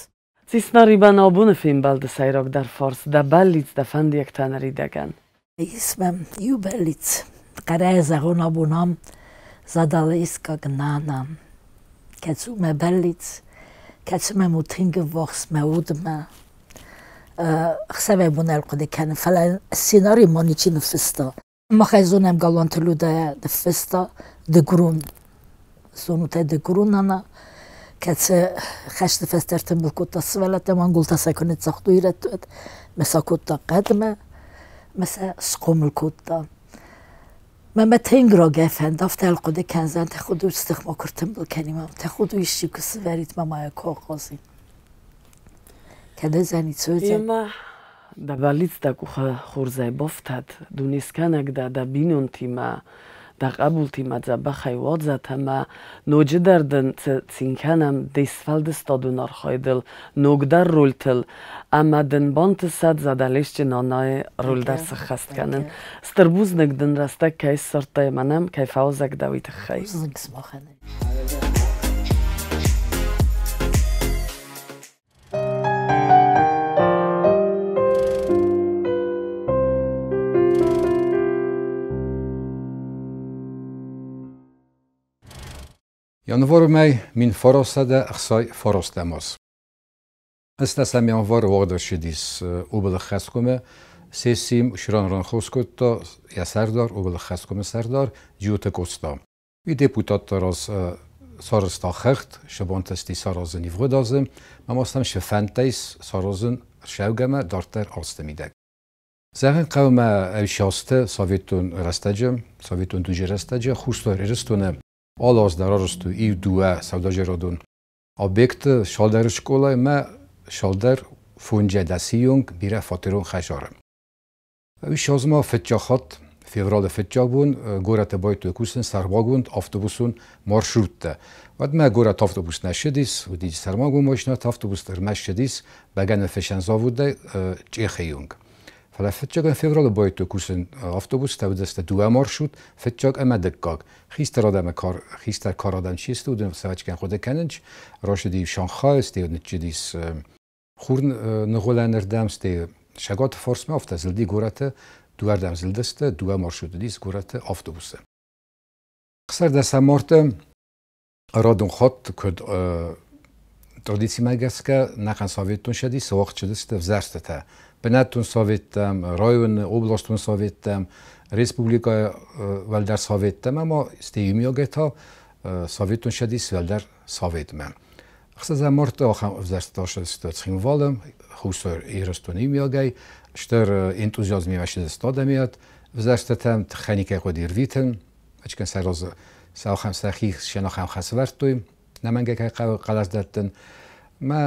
Циснаримӕ абоны фембӕлды сӕйрагдӕр фарс дӕ бӕллиц, дӕ фӕндиӕгтӕ ныридӕгӕн. Ис мӕм иу бӕллиц. Хъӕрӕй зӕгъон абон ам, Задалескаг нана. Кӕцы у мӕ бӕллиц, кӕцы мӕм у тынг ӕввахс мӕ удмӕ. Ӕхсӕвӕй-бон ӕрхъуыды кӕнын, фӕлӕ сценари ма ничи ныффыста. Махӕй зонӕм Галуанты Людӕ ныффыста дыгурон зонутӕ дыгурон нана, кӕцы хӕсты фӕстӕ ӕртымбыл кодта сывӕллӕттӕ, монголтӕ сӕ куы ныццагътой ирӕтты, уӕд мӕ сӕ кодта хъӕдмӕ, мӕ сӕ схъомыл кодта. Мӕ мӕ тынг рагӕй фӕнды, афтӕ ӕрхъуыды кӕндзӕн, тӕхуды стых ма куы ртымбыл кӕнин, тӕхуды исчи куы сывӕрид мӕ ма йӕ куы ахъазин. Кӕд ӕзӕни цӕудзӕн. Емӕ дӕ бӕллицтӕ къухы хорзӕй бафтӕд, дунескӕнӕг дӕ дӕ бинонтимӕ, дӕ хъӕбултимӕ дзӕбӕхӕй уадзӕт ӕмӕ ноджыдӕр дын цин кӕнӕм де сфӕлдыстадон архайдыл, ногдӕр рольтыл ӕмӕ дын бантысӕд Задӕлесчы нанайы роль дӕр сӕххӕст кӕнын. Стыр бузныг дын рӕстӕг кӕй ссардтай ӕмӕ нӕм кӕй фӕуазӕг дӕ, уый тыххӕй. Бузныг сымахӕн. Январы мӕй 1969 аз. Ӕстдӕсӕм январы уагъд ӕрцыдис облӕххӕсткомы сессийы Ширан кодта йӕ сӕрдар, облӕххӕсткомы сӕрдар Джиоты Къоста. Уый депутатты раз сарӕзта хыгъд, сӕ бантысти саразын ивгъуыд азы, ӕмӕ сӕм сӕ фӕндтӕ ис саразын ӕрцӕугӕмӕ дарддӕр азты мидӕг. Зӕгъын хъӕуы мӕ ӕвзӕрсты советон рӕстӕджы, советон дуджы рӕстӕджы Хуссар Ирыстоны алы аз дӕр арӕзтой иу-дыууӕ сӕудӕджерадон объекты цалдӕр скъолайы ӕмӕ цалдӕр фондзӕдӕсы онг бирӕфатерон хӕдзары. Уый ссӕдз ма фыццаг хатт февралы фыццаг бон горӕты байдыдтой кусын сӕрмагонд автобусон маршруттӕ. Уӕдмӕ горӕт автобус нӕ ссыдис, уыдис сӕрмагонд машинӕты автобус ӕрмӕст ссыдис бӕгӕныфыссӕн заводӕй Чъехы онг. Фӕлӕ фыццагӕн февралы байдыдтой кусын автобустӕ, уыдысты дыууӕ маршрут, фыццаг ӕмӕ дыккаг. Хистӕр адӕмы кар, хистӕр кар адӕм чи сты, уыдон сӕвӕчкӕн хъуыды кӕнынц. Рацыди Шанхай, стӕй ныццыдис Хурныгуылӕнырдӕм, стӕй Сӕгаты фарсмӕ афтӕ зылди горӕты, дыууӕрдӕм зылдысты, дыууӕ маршрут уыдис горӕты автобусы. Ӕхсӕрдӕсӕм марты радон хатт куыд традицимӕ гӕсгӕ нӕхъӕн Советон Цӕдисы уагъд цыдысты ӕвзӕрстытӕ. Бынӕттон советтӕм, районы, областон советтӕм, республикӕйы уӕлдӕр советтӕм ӕмӕ стӕй иумиагӕй та Советон Цӕдисы уӕлдӕр советмӕ. Ӕхсӕзӕм марты ахӕм ӕвзӕрстытӕ ссыдысты Цхинвалы, Хуссар Ирыстоны иумиагӕй, стыр энтузиазмимӕ ссыдысты адӕмиад ӕвзӕрстытӕм, тыххӕй никӕй хъуыди ӕрвитын. Ачкен сӕ сӕ сӕхи сӕнахӕм хӕсвӕрдтой, нӕмӕнгӕй кӕй хъӕуы хъӕлӕс дӕттын. Мӕ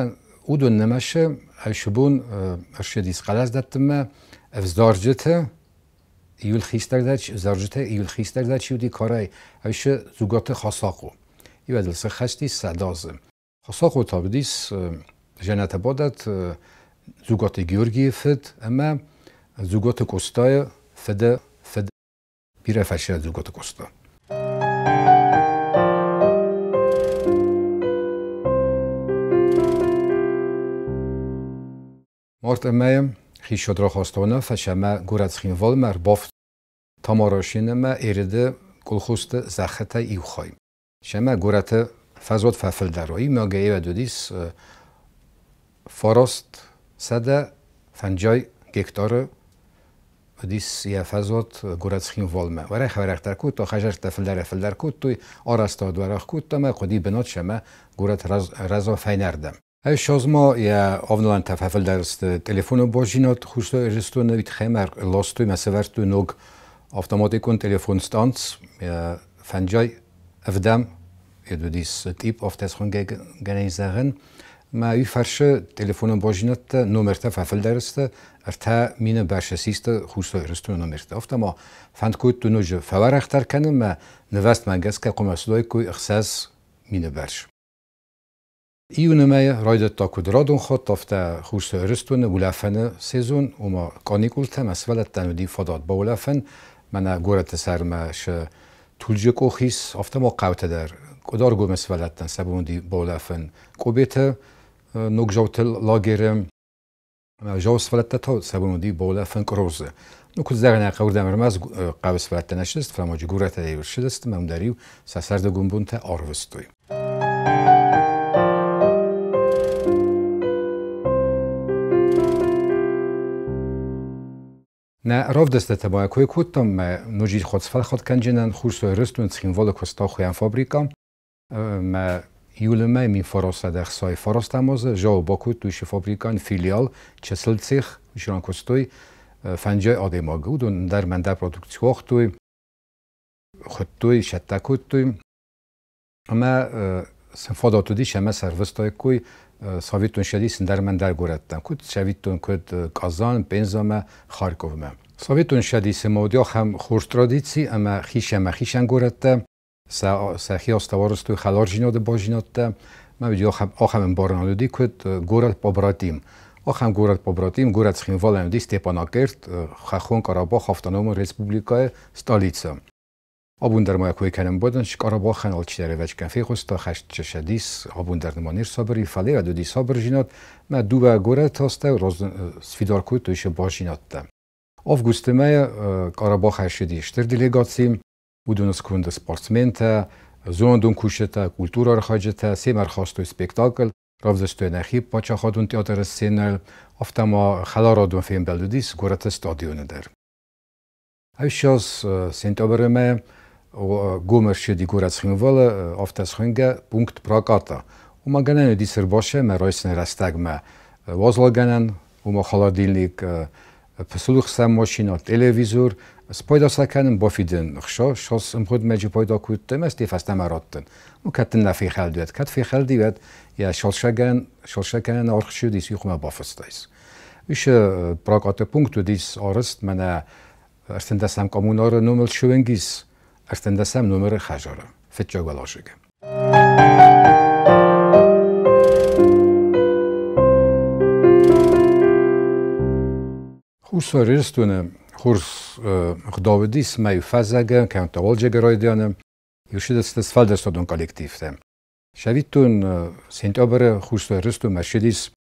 уыдон нымӕсы ӕсыбон ӕрсыдис хъӕлӕс дӕттынмӕ ӕвзарджыты июль хистӕрдӕр ӕвзарджытӕ июль хистӕрдӕр чи уыди карӕй, ӕсы Дзугаты Хасахъо. Ивӕдыл сыххӕстис 100 азы. Хасахъо та уыдис Жанаты бадат Дзугаты Георгийы фыд ӕмӕ Дзугаты Къостайы фыды фыд. Бирӕ фӕсивӕд Дзугаты Къоста. Март ӕмӕ хицауад рахаста уынаффӕ, ӕмӕ горӕт Цхинвалмӕ ӕрбафт Тамарашенӕмӕ Ереды колхозты зӕххытӕй иу хай. Сӕмӕ горӕты фӕзуат фӕфылдӕр уа. Имӕ гӕйвӕд уыдис 950 гектары уыдис йӕ фӕзуат горӕт Цхинвалмӕ. Уӕрӕх уӕрӕхдӕр кодта, хӕдзӕрттӕ фылдӕрӕй-фылдӕр кодтой, арӕзтад уӕрӕх кодта ӕмӕ хъуыди бынат сӕмӕ горӕт рӕза фӕйнӕрдӕм. Ӕссӕдз ма йӕ авналӕнтӕ фӕфылдӕр сты телефоны баззинад Хуссар Ирыстоны, уый тыххӕй ма ластой ӕмӕ сӕвӕрдтой ног автоматикон телефон станц 57, уыдис тъипп афтӕ схонгӕ зӕгъын. Мӕ уый фӕрцы телефоны баззинӕдтӕ номертӕ фӕфылдӕр сты, 3000 бӕрц систы Хуссар Ирыстоны номертӕ. Афтӕ ма фӕнд кодтой ноджы фӕуӕрӕхдӕр кӕнын ӕмӕ нывӕзтмӕ гӕсгӕ хъуамӕ суыдаиккой 6000 бӕрц. Июны мӕйы райдыдта куыд радон хатт, афтӕ Хуссар Ирыстоны улӕфӕны сезон, ома каникултӕ ӕмӕ сывӕллӕттӕн уыди фадат баулӕфӕн. Мӕнӕ горӕты сӕрмӕ сы Тулджы къох ис, афтӕ ма хъӕутӕ дӕр. Къуыдаргомы сывӕллӕттӕн сӕ бон уыди баулӕфын Къобеты ногзауты лагеры. Ӕмӕ сывӕллӕттӕ та сӕ бон уыди баулӕфын Кърозы. Ну, куыд зӕгъын ӕй хъӕуы, уырдӕм ӕрмӕст хъӕуы сывӕллӕттӕ нӕ ссыдысты, фӕлӕ ма горӕтӕй дӕр ссыдысты ӕмӕ уым дӕр-иу сӕ сӕрдыгон бонтӕ арвыстой. Нӕ равдыстытӕ ма кой кодтам, мӕ ноджы хатт сфӕлхатт кӕнджынӕн Хуссар Ирыстон Цхинвалы куыста хуыйӕн фабрикӕ. Мӕ июлы мӕй 1969 азы Жао бакодтой уыцы фабрикӕйӕн филиал, чысыл цех, уыцы ран куыстой 50 адӕймагы. Уыдон дӕр мӕндӕр продукци уагътой, хуыдтой, сӕттӕ кодтой. Ӕмӕ сын фадат уыдис ӕмӕ сӕрвыстаиккой Советон Цӕдисы ӕндӕр ӕндӕр горӕттӕм, куыд цӕвиттон, куыд Казан, Пензамӕ, Харьковмӕ. Советон Цӕдисы ма уыди ахӕм хорз традици ӕмӕ хицӕн ӕмӕ хицӕн горӕттӕ сӕхи астӕуарӕзтой хӕлардзинады баззинӕдтӕ. Мӕ уыди ахӕм ӕмбарынад уыди, куыд горӕт побратим. Ахӕм горӕт побратим, горӕт Цхинвалӕн уыди Степанакерт, Хӕххон Карабах автономон республикӕйы столицӕ. Абон дӕр ма кой кӕнӕм бодын, Карабахӕн алчидӕр ӕвӕчкӕн фехъуыста, хӕст чысӕдис, абон дӕр нымӕ не рсабыр и, фӕлӕ уыди сабырдзинад, мӕ дыууӕ горӕты астӕу сфидар кодтой сӕ баззинӕдтӕ. Августы мӕйы Карабахӕй ссыди стыр делегаци, уыдоны сконды спортсментӕ, зондон кусджытӕ, культурӕ архайджытӕ, семӕ ӕрхастой спектакль, равдыстой нӕхи паддзахадон театры сценӕйыл, афтӕ ма хӕларадон фембӕлд уыдис горӕты стадионы дӕр. 20 сентябры мӕйы гом ӕрцыди горӕт Цхинвалы афтӕ схуынгӕ пункт проката. Уымӕ гӕнӕн уыдис ӕрбассӕ ӕмӕ райсыны рӕстӕгмӕ уазалгӕнӕн, уымӕ холодильник, пысулыхсӕн машинӕ, телевизор, спайда сӕ кӕнын, бафидын ӕхца, ссӕдз ӕмгъуыдмӕ пайда кодтой ӕмӕ стӕй фӕстӕмӕ раттын. Ну, кӕд дын нӕ фехӕлди, уӕд кӕд фехӕлди, уӕд йӕ шалшӕгӕнӕн аргъ чи уыдис, уый хъуамӕ бафыстаис. Уыцы прокаты пункт уыдис арӕзт мӕнӕ 13-ӕм коммунары номыл шуенгис, 13-ӕм номеры хӕдзары, фыццаг уӕладзыгы. Хуссар Ирыстоны хорз ӕгъдау уыдис мӕ иу фӕззӕгы, кӕнӕ та уалдзӕджы райдианы иу ссыдысты сфӕлдыстадон коллективтӕ. Цӕвиттон, сентябры Хуссар Ирыстонмӕ ссыдис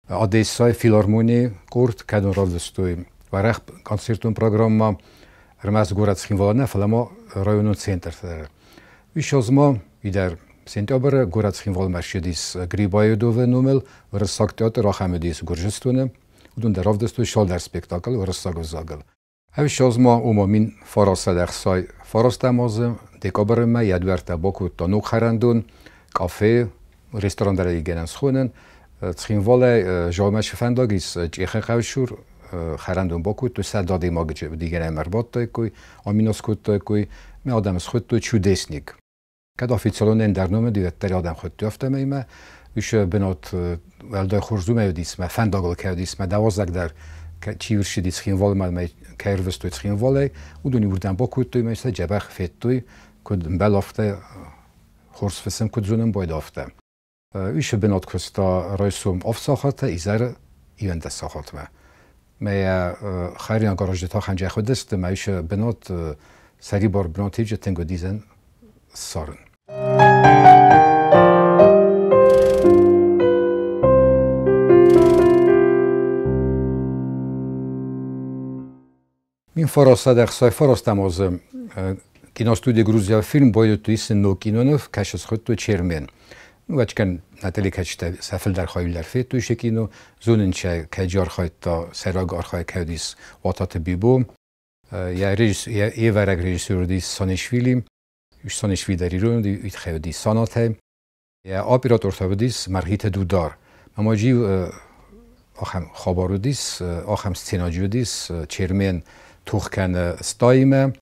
Одессӕйы филармонийы къорд, кӕдон равдыстой уӕрӕх концертон программӕ, ӕрмӕст горӕт Цхинвалы нӕ, фӕлӕ ма районон центрты дӕр. Уый ссӕдз дӕр сентябры горӕт Цхинвалмӕ ссыдис Грибоедовы номыл уырыссаг театр, ахӕм уыдис Гуырдзыстоны. Уыдон дӕр равдыстой цалдӕр спектакль уырыссаг ӕвзагыл. Ӕвссӕдз ма ома 1969 азы декабры мӕй йӕ дуӕрттӕ бакодта ног хӕрӕндон, кафе, ресторан дӕр ӕй гӕнӕн схонӕн. Цхинвалӕй Жалмӕ цы фӕндаг ис, Чъехы хъӕуы цур хӕрӕндон бакодтой, 100 адӕймаджы дигӕнӕм ӕрбадтаиккой, аминас кодтаиккой. Мӕ адӕм схуыдтой чудесник. Кӕд официалон ӕндӕр ном уыди, уӕддӕр адӕм хуыдтой афтӕмӕй мӕ. Уьш бынат уӕлдай хорз уымӕй уыдис, мӕ фӕндагыл кӕй уыдис, мӕ дӕуазӕг дӕр чи ӕрцыди Цхинвалмӕ мӕ кӕй ӕрвыстой Цхинвалӕй, уыдон иуырдӕм бакодтой мӕ сӕ дзӕбӕх федтой, куыд ӕмбӕл, афтӕ хорз фысым куыд зонын байда, афтӕ. Уьш бынат куыста райсом 7 сахаты, изӕры 11 сахатмӕ. Мӕ хӕринаг аразджытӕ ахӕм уыдысты, мӕ уьш бынат сӕрибар бынатиджы тынг уыдизӕн ссарын. 1969 азы киностуди Грузия фильм байдыдтой исын ног киноныв, кӕцы схуыдтой Чермен. Вӕчкӕн нателекӕсджытӕ сӕ фылдӕр хайы федтой се кино, зонын сӕ кӕй архайдта, сӕйраг архайӕг кӕй уыдис Уататы Бибо. Йӕ ӕвӕрӕг режиссер уыдис Санишвили, Санишвили дӕр ирон уыди, уый тыххӕй уыдис Санатӕй. Йӕ оператор та уыдис Мӕргъиты Дудар. Ӕмӕ иу ахӕм хабар уыдис, ахӕм сценаджы уыдис, Чермен тох кӕны Стаимӕ,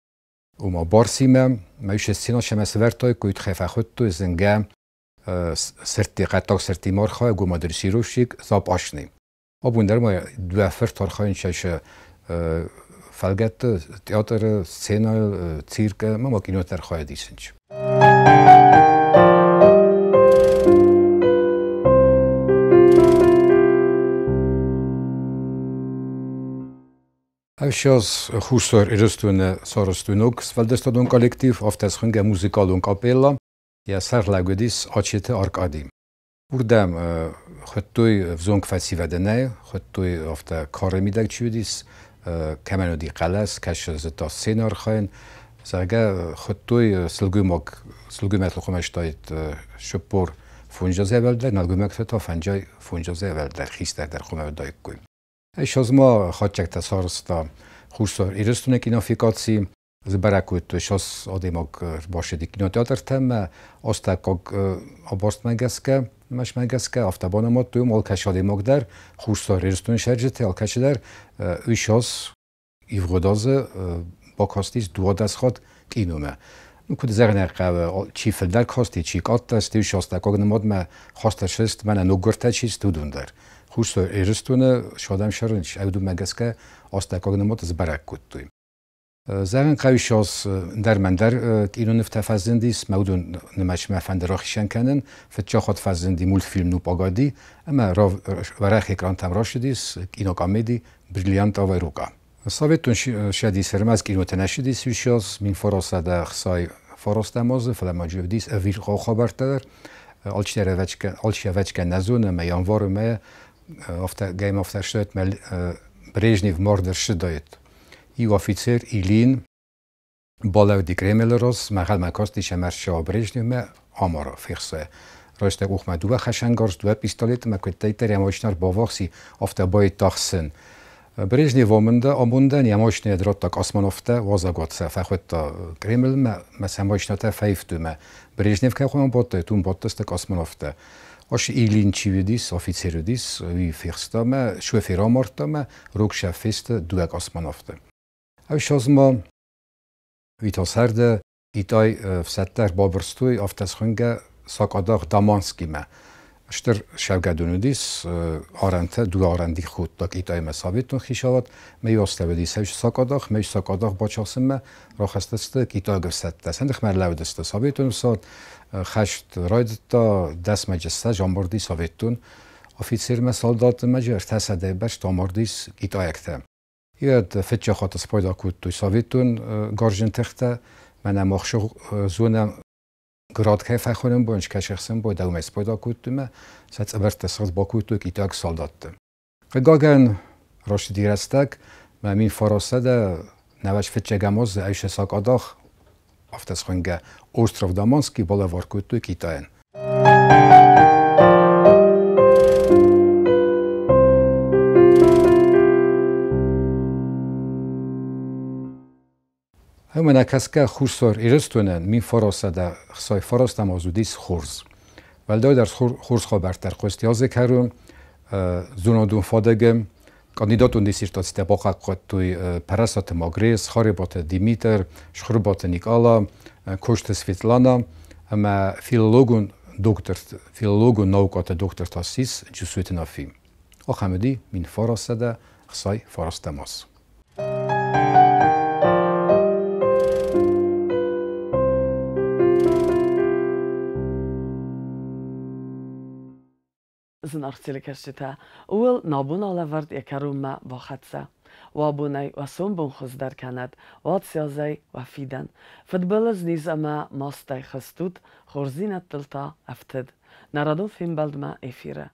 ома Барсимӕ, мӕ уьш сцена сӕмӕ сӕвӕрдтой, уый тыххӕй фӕхуыдтой зынгӕ сырдты, хъӕддаг сырдтимӕ архайӕг, ома дрессировщик Запашный. Абон дӕр ма дыууӕ фырт архайынц сӕ фӕлгӕтты, театры, сценӕйыл, циркы, ӕмӕ ма киноты дӕр хайад исынц. Ӕвшаз Хуссар Ирыстоны сарӕзтой ног сфӕлдыстадон коллектив, афтӕ схуынгӕ музыкалон капелла, йӕ сӕргълӕуӕг уыдис Ачеты Аркади. Уырдӕм хуыдтой ӕвзонг фӕсивӕды нӕ, хуыдтой афтӕ кары мидӕг чи уыдис, кӕмӕн уыди хъӕлӕс, кӕцы зыдта сценӕ архайын, зӕгъгӕ, хуыдтой сылгоймаг, сылгоймӕгтыл хъуамӕ стаид 45 азӕй уӕлдӕр, нӕлгоймӕгтӕ та 55 азӕй уӕлдӕр, хистӕрдӕр хъуамӕ уыдаиккой. Ис аз ма хатдзӕгтӕ сарӕзта Хуссар Ирыстоны кинофикаци, сбӕрӕг кодтой, цас адӕймаг ӕрбацыди кинотеатртӕм, астӕуккаг абарстмӕ гӕсгӕ, мӕсмӕ гӕсгӕ, афтӕ банымадтой, уым алкӕцы адӕймаг дӕр, Хуссар Ирыстоны цӕрджытӕй алкӕцы дӕр уый аз ивгъуыд азы бакастис 12 хатт киномӕ. Куыд зӕгъын хъӕуы, чи фылдӕр касти, чи къаддӕр, стӕй уыцы астӕуккаг нымадмӕ хаст ӕрцыд, мӕнӕ ноггуырдтӕ чи сты, уыдон дӕр. Хуссар Ирыстоны адӕм сӕрынч, уыдонмӕ гӕсгӕ астӕуккаг нымад сбӕрӕг кодтой. Зӕгъын хъӕуы, аз ӕндӕр мӕндӕр кинонывтӕ фӕзындис, мӕ уыдон нымӕцмӕ фӕнды рахицӕн кӕнын. Фыццаг хатт фӕзынди мультфильм «Ну погоди», ӕмӕ уӕрӕх экрантӕм рацыдис кинокомеди «Бриллиантовая рука». Советон Цӕдисы ӕрмӕст кинотӕ нӕ ссыдис уыцы аз, 1969 азы, фӕлӕ ма уыдис ӕвирхъау хабӕрттӕ дӕр. Алчи ӕвӕццӕгӕн нӕ зоны, ӕмӕ январы мӕйы афтӕ гӕм афтӕ ссыдаид, мӕ Брежнев мард ӕрцыдаид. Иу афицер Ильин балӕууыди Кремлы раз, мӕ кастис ӕмӕ ӕрцӕуа Брежневмӕ, амара, фехса. Райста къухмӕ дыууӕ хӕцӕнгарз, дыууӕ пистолеты, мӕ куыддӕриддӕр йӕ машинӕ ӕрбаввахс и, афтӕ байдыдта ӕхсын. Брежнев амондӕн йӕ машинӕйӕ радта космонавттӕ, уазӕгуат сӕ фӕхуыдта Кремлмӕ, мӕ сӕ машинӕтӕ фӕивтой, мӕ Брежнев кӕй хъуамӕ бадтаид, уым бадтысты космонавттӕ. Ас Ильин чи уыдис, офицер уыдис, уый фехста мӕ, шофер амардта мӕ, рог сӕ фесты дыууӕ космонавты. Ӕвшаз ма уый та сӕрды Китай ӕфсӕдтӕ ӕрбабырстой афтӕ схуынгӕ сакъадах Даманскимӕ. Стыр цӕугӕдон уыдис, арӕнтӕ, дыууӕ арӕн дих кодта Китаймӕ советон хицауад, мӕ иу уыдис сакъадах, мӕ сакъадах бацахсынмӕ рахызтысты китайаг ӕфсӕдтӕ. Сӕ ныхмӕ ӕрлӕууыдысты советон ӕфсад, хӕст райдыдта, 10 мӕ 20 амарди советон офицер мӕ салдаты, мӕ 300-йы бӕрц амардис китайӕгтӕ. Иӕд фыццаг хатт спайда кодтой советон гарзджын тыхтӕ, мӕнӕ мах зонӕм град кӕй фӕхонӕм бон, кӕсӕхсӕн бой, дӕумӕ спайда кодтой мӕ сӕ цъыбырттӕ сыгъд бакодтой китайаг салдатты. Хъыгагӕн, рацыди рӕстӕг, мӕ 1995 азы ӕвшӕ сакъадах, афтӕ схуынгӕ остров Даманский балӕвар кодтой Китайӕн. Уымӕ гӕсгӕ Хуссар Ирыстонӕн 1969 аз уыдис хорз. Уӕлдайдӕр хорз хабӕрттӕ ӕрхъуысти азы кӕрон зонадон фадыгы. Кандидатон диссертацитӕ бахъахъхъӕдтой Пӕрӕсаты Магрез, Харебаты Димитр, Шхуырбаты Никъала, Кошты Светлана ӕмӕ филологон доктор, филологон наукӕты доктор та ссис Джусойты Нафи. Ахӕм уыди 1969 аз. Зынаргъ телекӕсджытӕ, ууыл нӕ бон алӕвӕрд йӕ кӕронмӕ бахӕццӕ. Уӕ бонӕй уӕ сомбон хуыздӕр кӕнӕд, уӕд сиазӕй уӕ фидӕн. Фыдбылыз, низ ӕмӕ мастӕй хызт ут, хорздзинӕдтыл та ӕфтыд. Нӕ радон фембӕлдмӕ эфиры.